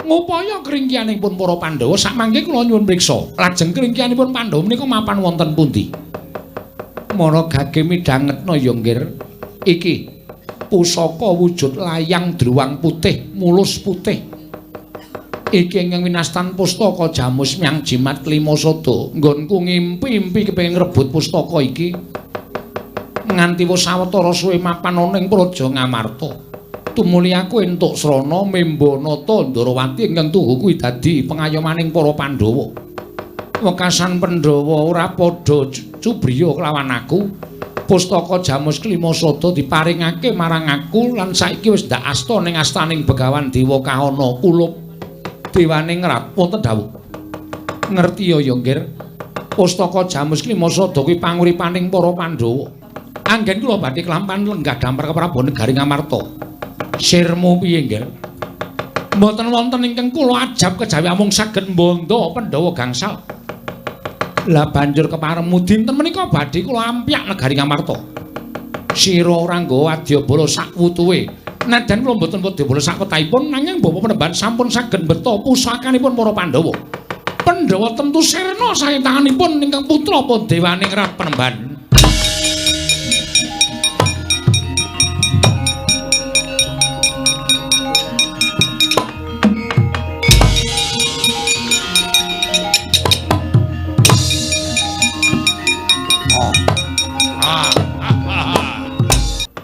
ngupaya kringkianipun para Pandhawa. Sakmangke kula nyuwun priksa. Lajeng kringkianipun Pandhawa menika mapan wonten pundi? Mara gage midhangetna ya nggir. Iki pusaka wujud layang druwang putih, mulus putih. Iki ingkang winastan pustaka Jamus Myang Jimat Klima Sada. Nggonku ngimpi-impi kepengin ngrebut pustaka iki. Nganti wis sawetara suwe mapan ana ing Praja Ngamarta. Tumuli aku entuk srana memba nata Ndarawati ingkang tuhu kuwi dadi pengayomaning para Pandhawa. Wekasan Pandhawa ora padha cubriya kelawan aku. Pustaka Jamus Klima Sada diparingake marang aku lan saiki wis ndak asta ning astaning Begawan Dewa Kahana kulup Dewaningrat. Wonten dawuh. Ngerti ya ya nggir. Pustaka Jamus Klima Sada kuwi panguripaning para Pandhawa. Anggen kula badhe klampan lenggah dampar keprabon negari Ngamarta. Sirmu piye nggir? Mboten wonten ingkang kula ajab kejawi amung saged mbandha Pandhawa gangsal. Lah banjur keparemu dinten menika badhe kula ampyak negari Ngamarta. Sira ora nggawa adyabala sakwutuhe. Nadan kula mboten wadyabala sakwetahipun nanging Bapak Penemban sampun saged mbeta pusakanipun para Pandhawa. Pandhawa tentu sirna saking tanganipun ingkang putra pun Dewaningrat Penemban.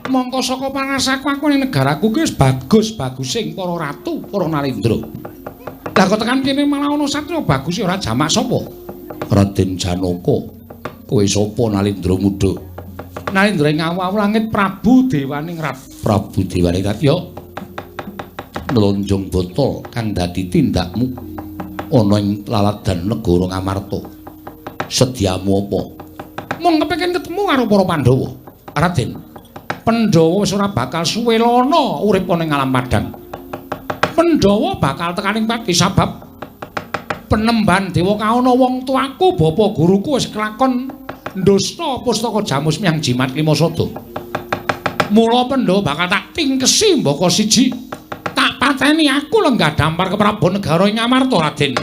Mongko saka pangasaku aku ning negaraku ki wis bagus-bagusing para ratu, para narendra. Lah kok tekan kene malah ana satriya bagus ora jamak sapa? Raden Janaka. Kowe sapa Nalindra muda? Nalindra ing awu langit Prabu Dewaningrat. Prabu Dewaningrat ya. Nlonjong botol kang dadi tindakmu ana ing laladan negara Ngamarta. Sediamu apa? Mung kepengin ketemu karo para Pandhawa. Raden, Pandhawa wis ora bakal suwe lana urip ana ing alam padang. Pandhawa bakal tekaning pati sabab Penemban Dewa Kahana wong tuaku bapa guruku wis kelakon ndusta pustaka Jamus Myang Jimat Klima Sada. Mula Pandhawa bakal tak tingkesi mbaka siji. Tak pateni aku lenggah dampar ke Prabu Negara ing Ngamarta, Raden.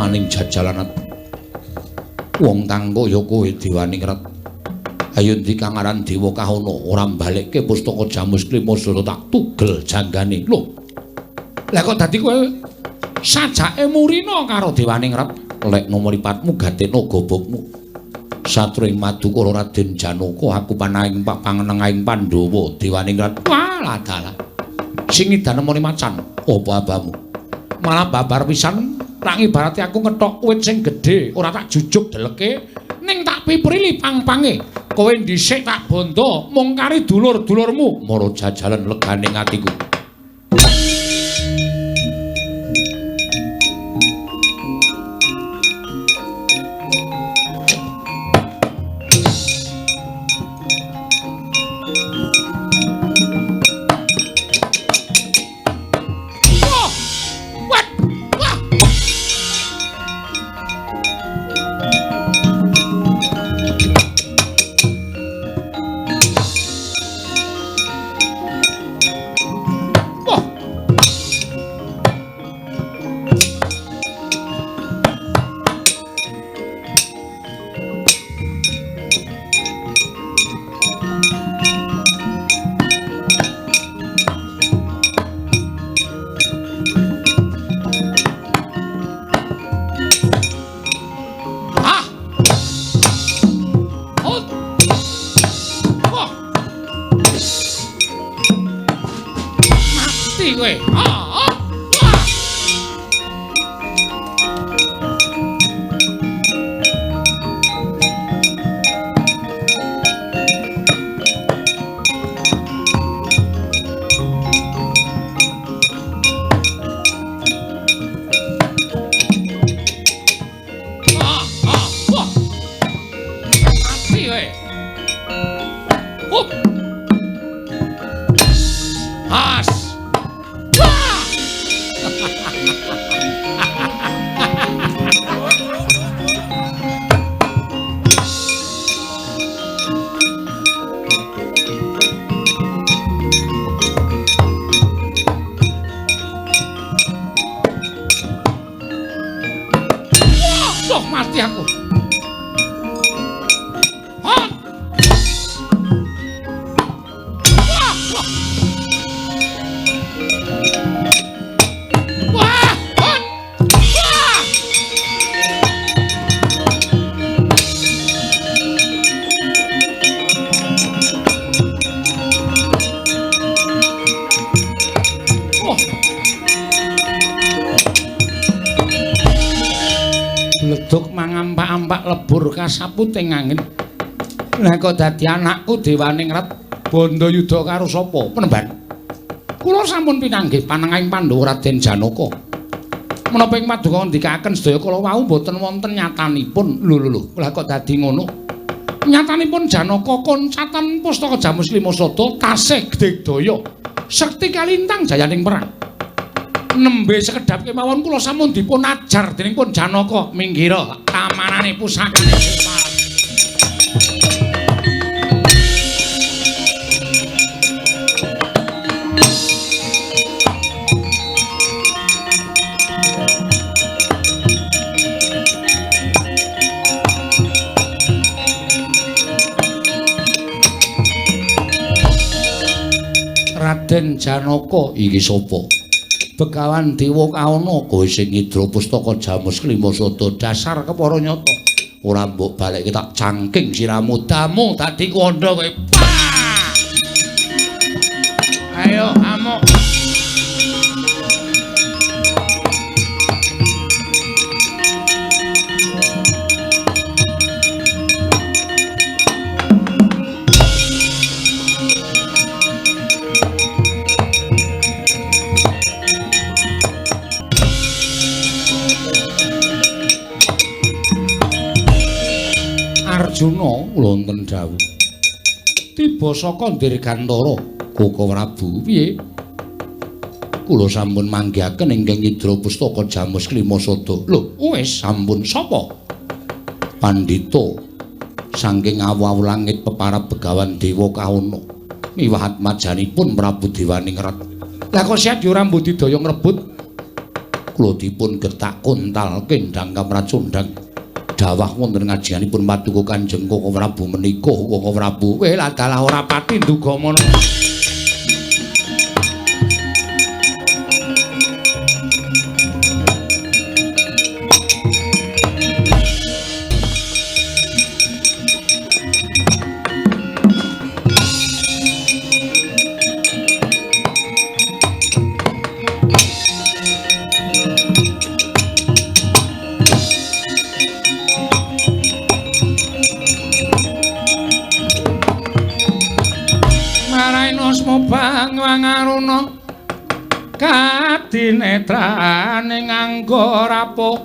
asmaning jajalan wong kang kaya kowe Dewaningrat. Ayo ndi kang aran Dewa Kahana ora mbalekke pustaka Jamus Klima Sura tak tugel janggane. Lho. Lah kok dadi kowe sajake murina karo Dewaningrat? Lekno mripatmu gatena gobokmu. Satring madukara Raden Janaka aku panahing pangenengahing Pandhawa Dewaningrat. Walah dalah. Sing idanemone macan apa abamu? Malah babar pisan tak ibarate aku ngethok wit sing gedhe ora tak jujuk deleke ning tak piprili pang-pange. Kowe dhisik tak bondo mung kari dulur-dulurmu mara jajalan legane atiku. Lebur kasaputing angin. Lah kok dadi anakku Dewaningrat bondo yuda karo sapa? Penemban. Kula sampun pinanggih panengahing Pandhawa Raden Janaka. Menapa ing paduka ngendikaken sedaya kala wau mboten wonten nyatanipun. Lho lho lho, lah kok dadi ngono? Nyatanipun Janaka koncatan pustaka Jamus Lima Sada tasih gedhe daya. Sekti kalintang jayaning perang. Nembe sekedhap kemawon kula sampun dipun ajar dening pun Janaka minggira tamanane pusakane. Raden Janaka iki sapa? Begawan Dewa Kahana kowe sing ngidra pustaka Jamus Klima Sada dasar kepara nyata. Ora mbok balekke tak cangking siramu damu dadi kandha kowe. Ayo amuk. Arjuna wonten dawuh. Tiba saka Dirgantara, Koko Prabu, piye? Kula sampun manggihaken ingkang ngidra pustaka Jamus Klima Sada. Lho, wis sampun sapa? Pandhita saking awu-awu langit peparab Begawan Dewa Kahana miwah atmajanipun Prabu Dewaningrat. Lah kok siap ora mbudidaya ngrebut? Kula dipun gertak kontal kendhang kamracundhang. Dawah wonten ngajianipun Paduka Kanjeng Koko Prabu menika Koko Prabu. Weh ladalah ora pati nduga mono. Wangaruna kadinetrane nganggo rapuh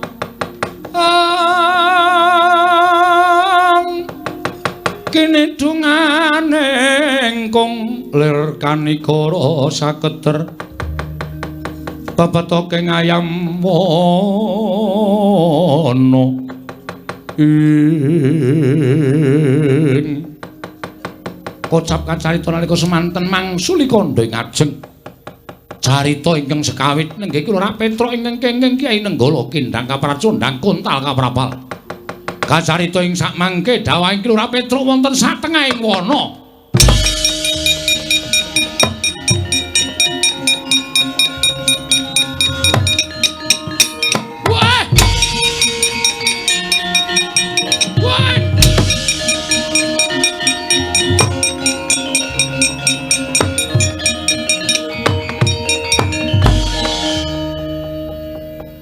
kene dungane engkung lir kanikara saketer pepetoke ngayam wana ing kocap kacarita nalika semanten mangsuli kandha ing ajeng. Carita ingkang sekawit nenggih kula Petruk ingkang kenging Kyai Nenggala kendhang kapracundhang kontal kaprapal. Kacarita ing sakmangke dawahing Lurah Petruk wonten satengahing wana.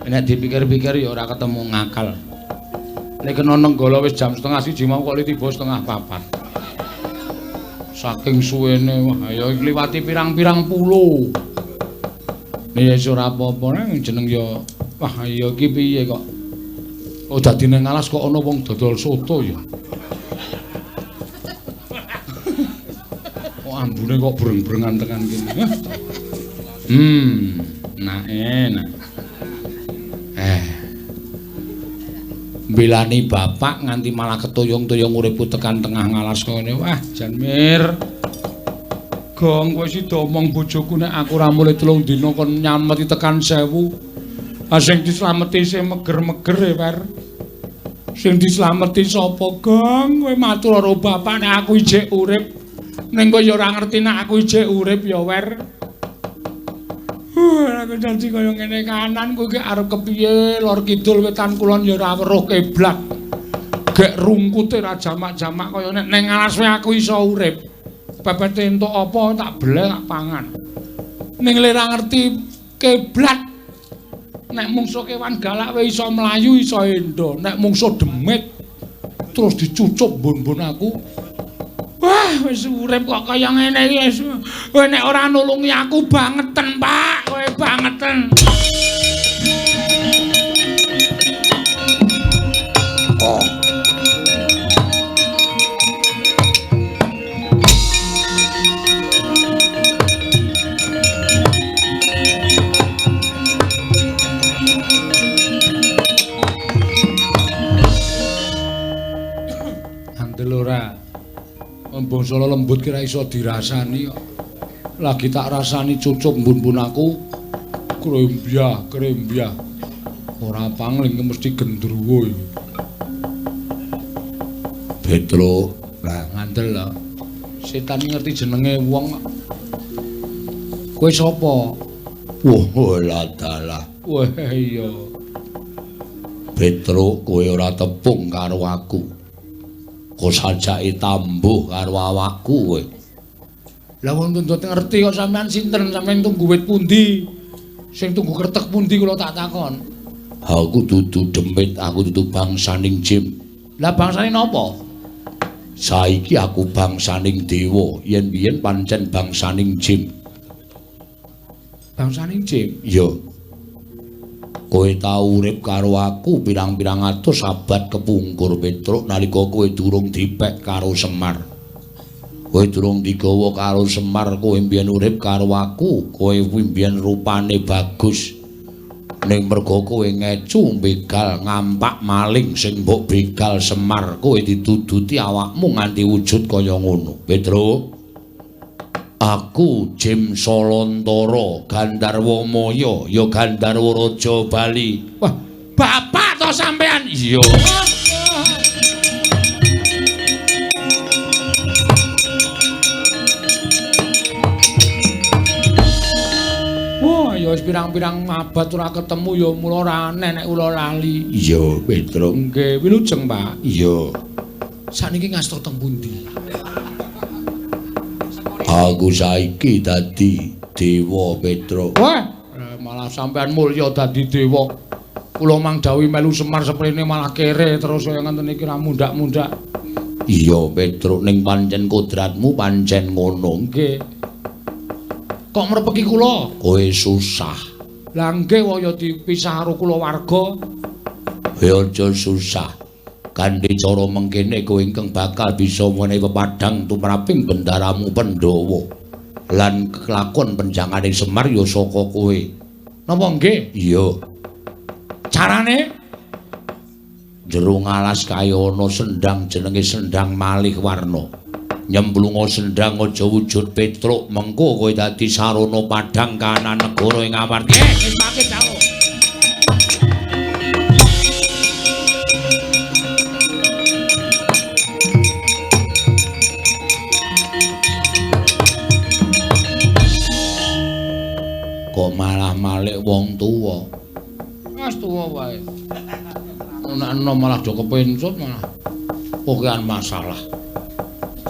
Nek dipikir-pikir ya ora ketemu ngakal. Nek kena Nenggala wis jam 12:30 mau kok tiba 3:30. Saking suwene wah ya ngliwati pirang-pirang pulo. Nek ya ora apa-apa nang jeneng ya wah ya iki piye kok. Oh dadi nang alas kok ana wong dodol soto ya. Kok ambune kok breng-brengan tekan kene. Nah enak. Belani bapak nganti malah ketuyung-tuyung uripku tekan tengah ngalas ngene. Wah, jan mir. Gong kowe sida omong bojoku nek aku ora mulih 3 dina kon nyameti tekan 1000. Ah sing dislameti sing meger-meger e, Wer. Sing dislameti sapa, Gong? Kowe matur karo bapak nek aku ijek urip. Ning kowe ya ora ngerti nek aku ijek urip ya, Wer. Aku janji kaya ngene kanan kowe iki arep kepiye lor kidul wetan kulon ya ora weruh kiblat. Gek rungkute ra jamak-jamak kaya nek ning alas wae aku iso urip. Pepete entuk apa tak beleh tak pangan. Ning le ra ngerti kiblat. Nek mungsuh kewan galak wae iso mlayu iso endo, nek mungsuh demit terus dicucup mbon-mbon aku. Wah, wis urip kok kaya ngene iki wis. Kowe nek ora nulungi aku bangeten, Pak. Kowe bangeten. Oh. Andel ora. Bangsa lembut kira iso dirasani kok. Lagi tak rasani cucup mbun-mbun aku krembyah, krembyah. Ora pangling mesti gendruwo iki. Petruk, lah ngandel lho. Setan ngerti jenenge wong. Kowe sapa? Wah, ladalah. Wah, iya. Petruk, kowe ora tepung karo aku. Kok sajake tambuh karo awakku kowe. Lah wong tuntut ngerti kok sampean sinten, sampean tunggu wit pundi? Sing tunggu kertek pundi kula tak takon. Aku dudu demit, aku dudu bangsaning jim. Lah bangsane napa? Saiki aku bangsaning dewa, yen biyen pancen bangsaning jim. Bangsaning jim? Iya. Kowe tau urip karo aku pirang-pirang atus abad kepungkur Petruk nalika kowe durung dipek karo Semar. Kowe durung digawa karo Semar, kowe mbiyen urip karo aku, kowe mbiyen rupane bagus. Ning merga kowe ngecu begal ngampak maling sing mbok begal Semar, kowe dituduti awakmu nganti wujud kaya ngono. Petruk, Aku Jim Solontara, Gandharwa Maya, ya Gandharwa Raja Bali. Wah, bapak to sampean? Iya. Wah, ya wis pirang-pirang abad ora ketemu ya mula ora aneh nek kula lali. Iya, Petruk. Nggih, wilujeng, Pak. Iya. Sakniki ngasta teng pundi? Aku saiki dadi dewa, Petruk. Wah, malah sampean mulya dadi dewa. Kula mang dawuhi melu Semar seprene malah kere terus kaya ngenten iki ra mundhak-mundhak. Iya, Petruk, ning pancen kodratmu pancen ngono. Nggih. Kok mrepeki kula? Kowe susah. Lah nggih waya dipisah karo kulawarga. Kowe aja susah. Kanthi cara mengkene kowe ingkang bakal bisa menehi pepadhang tumraping bendaramu Pandhawa. Lan kelakon penjangane Semar ya saka kowe. Napa nggih? Iya. Carane? Jero ngalas kaya ana sendang jenenge Sendang Malih Warna. Nyemplunga sendang aja wujud Petruk, mengko kowe dadi sarana padhang kahanan negara ing Amarta. Wis pake dawuh. Kok malah malik wong tuwa. Wis tuwa wae. Nek enom malah do kepencut malah pokokan masalah.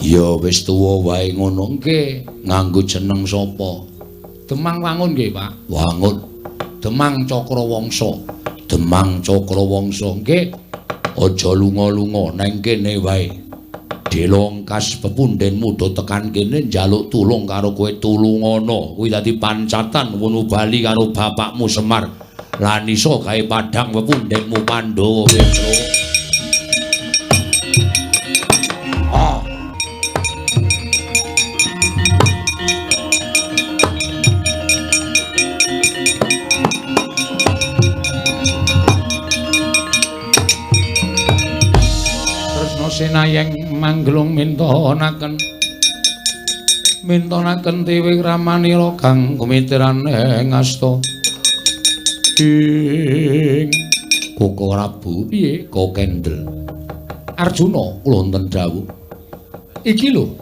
Ya wis tuwa wae ngono. Nggih. Nganggo jeneng sapa? Demang Wangun nggih, Pak. Wangun. Demang Cakrawangsa. Demang Cakrawangsa. Nggih. Aja lunga-lunga nang kene wae. Delongkas pepundhenmu do tekan kene njaluk tulung karo kowe, tulungana. Kuwi dadi pancatan ngono bali karo bapakmu Semar. Lan iso gawe padhang pepundhenmu Pandhawa, Petruk. Ah. Tresna sinayeng manggelung mintonaken mintonaken tiwi ramanira kang gumitiran ing asta. Ing Koko Prabu piye kok kendel? Arjuna kula wonten dawuh. Iki lho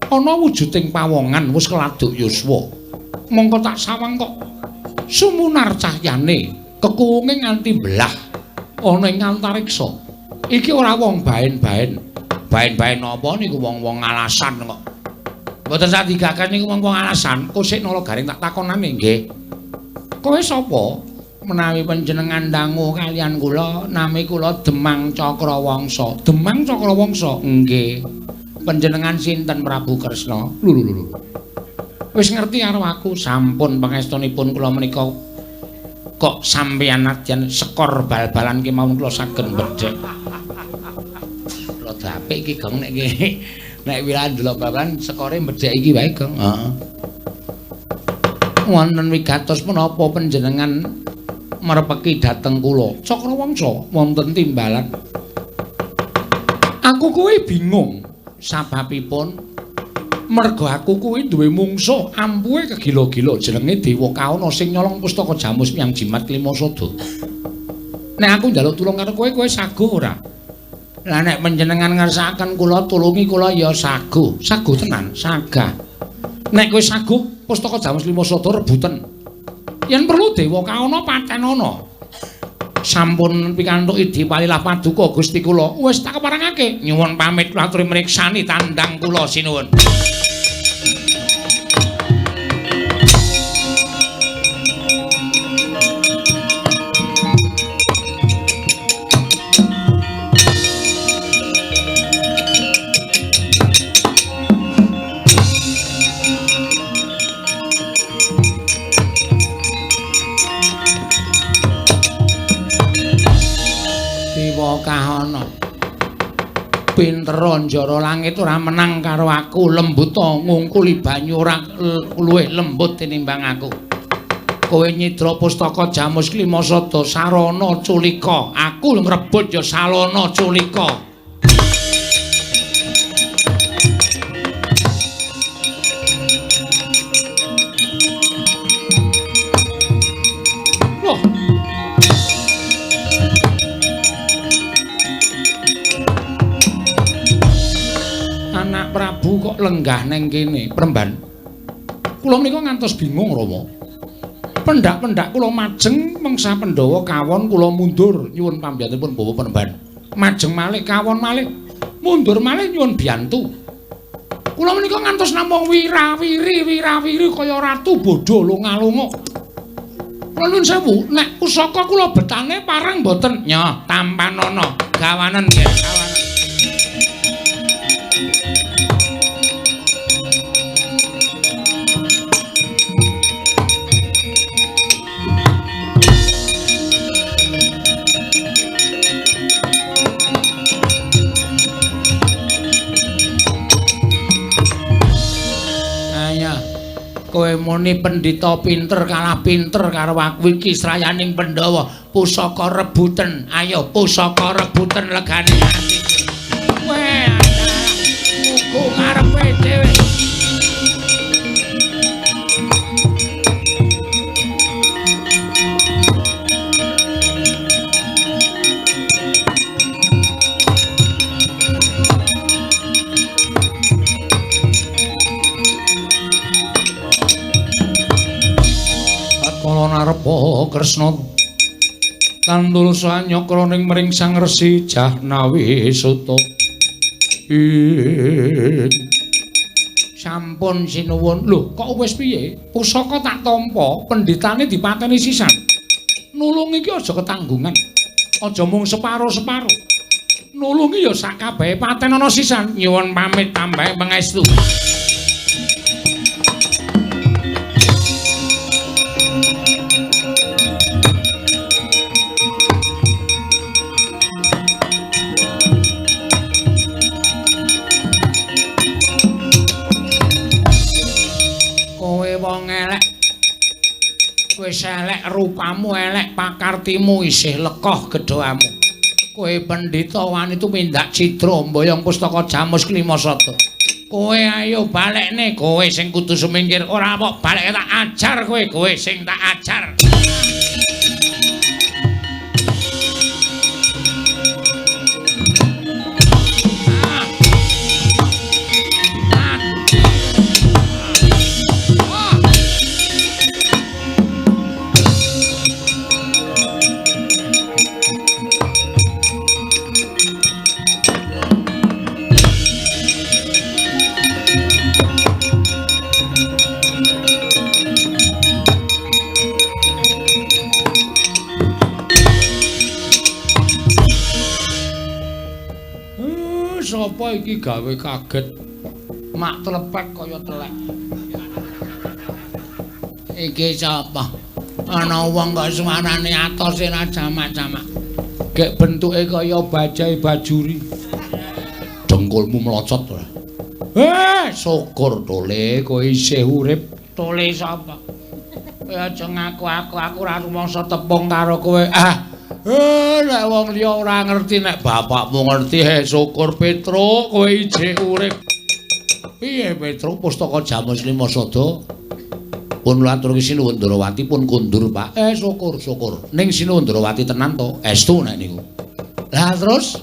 ana wujuding pawongan wis keladuk yuswa. Mongko tak sawang kok sumunar cahyane kekuwunge nganti belah ana ing antariksa. Iki ora wong baen-baen. Baen-baen apa niku wong-wong alasan kok. Mboten sadigaken niku wong-wong alasan. Kosik nala garing tak takonane nggih. Kowe sapa? Menawi panjenengan dangu kalian kula, nami kula Demang Cakrawangsa. Demang Cakrawangsa? Nggih. Panjenengan sinten Prabu Kresna? Lho lho lho. Wis ngerti karo aku, sampun pangestunipun kula menika kok sampeyan nadyan skor bal-balan kemawon kula saged bedhek. Rada apik iki Gong nek iki. Nek wilahan delok bal-balan skore bedhek iki wae Gong. Heeh. Wonten wigatos menapa panjenengan merepeki dhateng kula? Cakrawangsa wonten timbalan. Aku kuwi bingung sababipun merga aku kuwi duwe mungsuh ampuhe kegila-gila jenenge Dewa Kawana sing nyolong pustaka Jamus Miang Jimat Klimasada. Nek aku njaluk tulung karo kowe, kowe saguh ora? Lah nek panjenengan ngersakaken kula tulungi kula ya saguh. Saguh tenan, sagah. Nek kowe saguh pustaka Jamus Klimasada rebutan. Yen perlu Dewa Kawana patenana. Sampun pikantuk idi palilah paduka Gusti kula. Wis tak keparengake. Nyuwun pamit kula aturi mriksani tandang kula sinuwun. Kahana pinter njara langit ora menang karo aku, lembuta ngungkuli banyu ora luwih lembut tinimbang aku. Kowe nyidra pustaka Jamus Klimasada sarana culika, aku ngrebut ya salana culika. Anak Prabu kok lenggah neng kene, Premban. Kula menika ngantos bingung, Rama. Pendak-pendak kula majeng mengsa Pandhawa kawon kula mundur nyuwun pambiyantunipun Bapak Premban. Majeng malih kawon malih, mundur malih nyuwun biyantu. Kula menika ngantos namung wirawiri-wirawiri kaya ratu bodho lunga-lunga. Kula nuwun sewu, nek pusaka kula betane pareng mboten? Nyoh, tampanana, gawanen nggih, gawanen. Kowe muni pendhita pinter kalah pinter karo aku iki srayaning Pandhawa. Pusaka rebuten, ayo pusaka rebuten legane atiku. Weh, muku ngarepe dhewe. Narepa Kresna tantul sanyakra ning mring Sang Resi Jahnawi Suta. Sampun sinuwun. Lho, kok wis piye? Pusaka tak tampa, pendhitane dipateni sisan. Nulung iki aja ketanggungan. Aja mung separo-separo. Nulungi ya sak kabehe paten ana sisan. Nyuwun pamit tambahe pangestu. Wis elek rupamu, elek pakartimu, isih lekoh gedhoamu. Kowe pendhita wani tumindak cidra mboyong pustaka Jamus Klimasada. Kowe ayo balekne, kowe sing kudu sumingkir. Ora kok balek tak ajar kowe, kowe sing tak ajar. Sapa iki gawe kaget? Mak tlepek kaya telek. Iki sapa? Ana wong kok suarane atos ora jamak-jamak. Gek bentuke kaya bajai bajuri. Dengkulmu mlocot ora? Syukur tole kowe isih urip. Tole sapa? Kowe aja ngaku aku ora rumangsa tepung karo kowe. Ah. Nek wong liya ora ngerti, nek bapakmu ngerti. Syukur Petruk kowe isih urip. Piye Petruk pustaka Jamus Limasada? Pun atur Sinuwun Ndrawati pun kundur, Pak. Syukur, syukur. Ning Sinuwun Ndrawati tenan to? Estu nek niku. Lah terus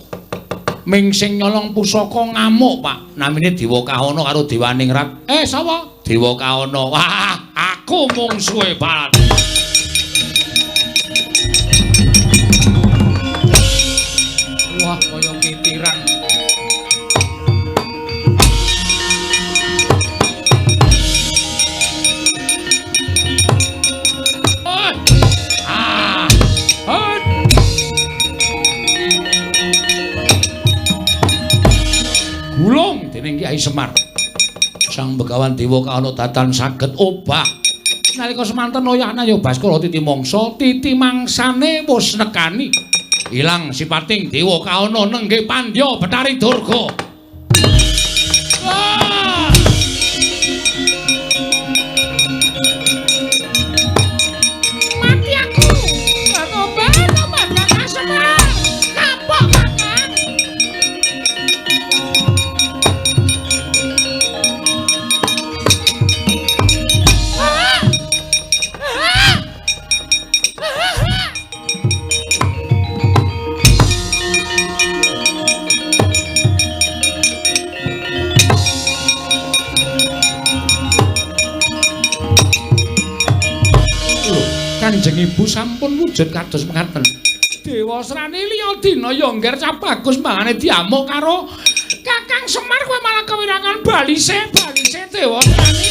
ming sing nyolong pusaka ngamuk, Pak. Namine Dewa Kahana karo Dewaningrat. Sapa? Dewa Kahana. Wah, aku mungsuhe Barat. Wah, kaya kitiran. Gulung dening Kyai Semar. Sang Begawan Dewa Kahana datan saged obah. Nalika semanten oyahna ya Baskara titi mangsa, titi mangsane wis nekani. Ilang sipating Dewa Kahana nenggih pandya Bathari Durga. Wah! Mati aku. Obat Kakang Semar. Kapok Kakang. Ah! Ah! Ah! Kanjeng Ibu sampun wujud kados mekaten. Dewasrani liya dina ya ngger cah bagus mbangane diamuk karo Kakang Semar kowe malah kewirangan balise balise Dewasrani.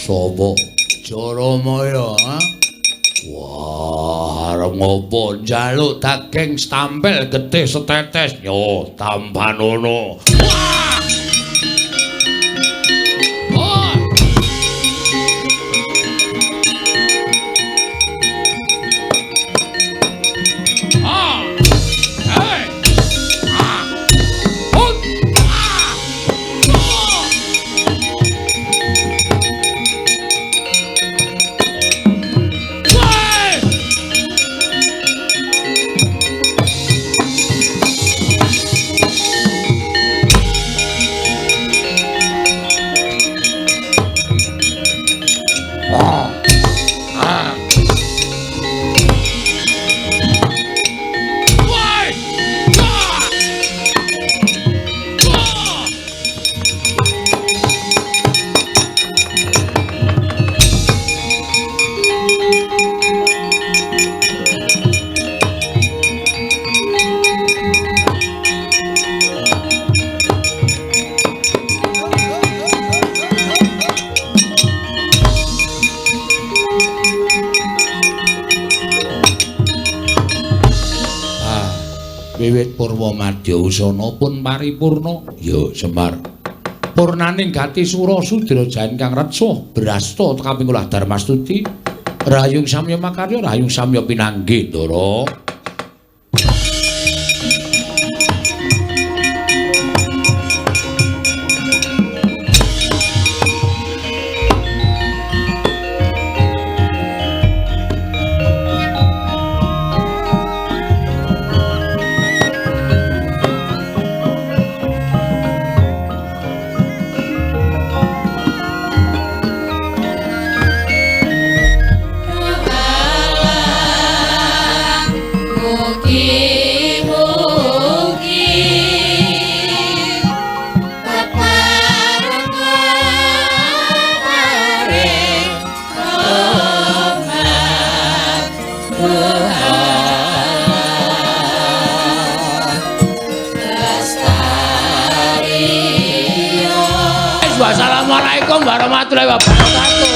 Sopo? Jaramaya, ha? Wah, arep ngopo njaluk daging stampel getih setetes. Yo, tampanono. Wah! Wah! Ah! Hey! Ah! Hut! Ah! Oh! Woi! Woi! Ah! Ah! Ah, wiwit purwa madya usana pun paripurna. Ya, Semar. Purnaning gati sura sudra jayan kang reksa brasta kaping kula Darmastuti rahayung samya makarya rahayung samya pinanggih Ndara. Mugi-mugi kepareng paring rahmat Tuhan lestariya. Wassalamualaikum warahmatullahi wabarakatuh.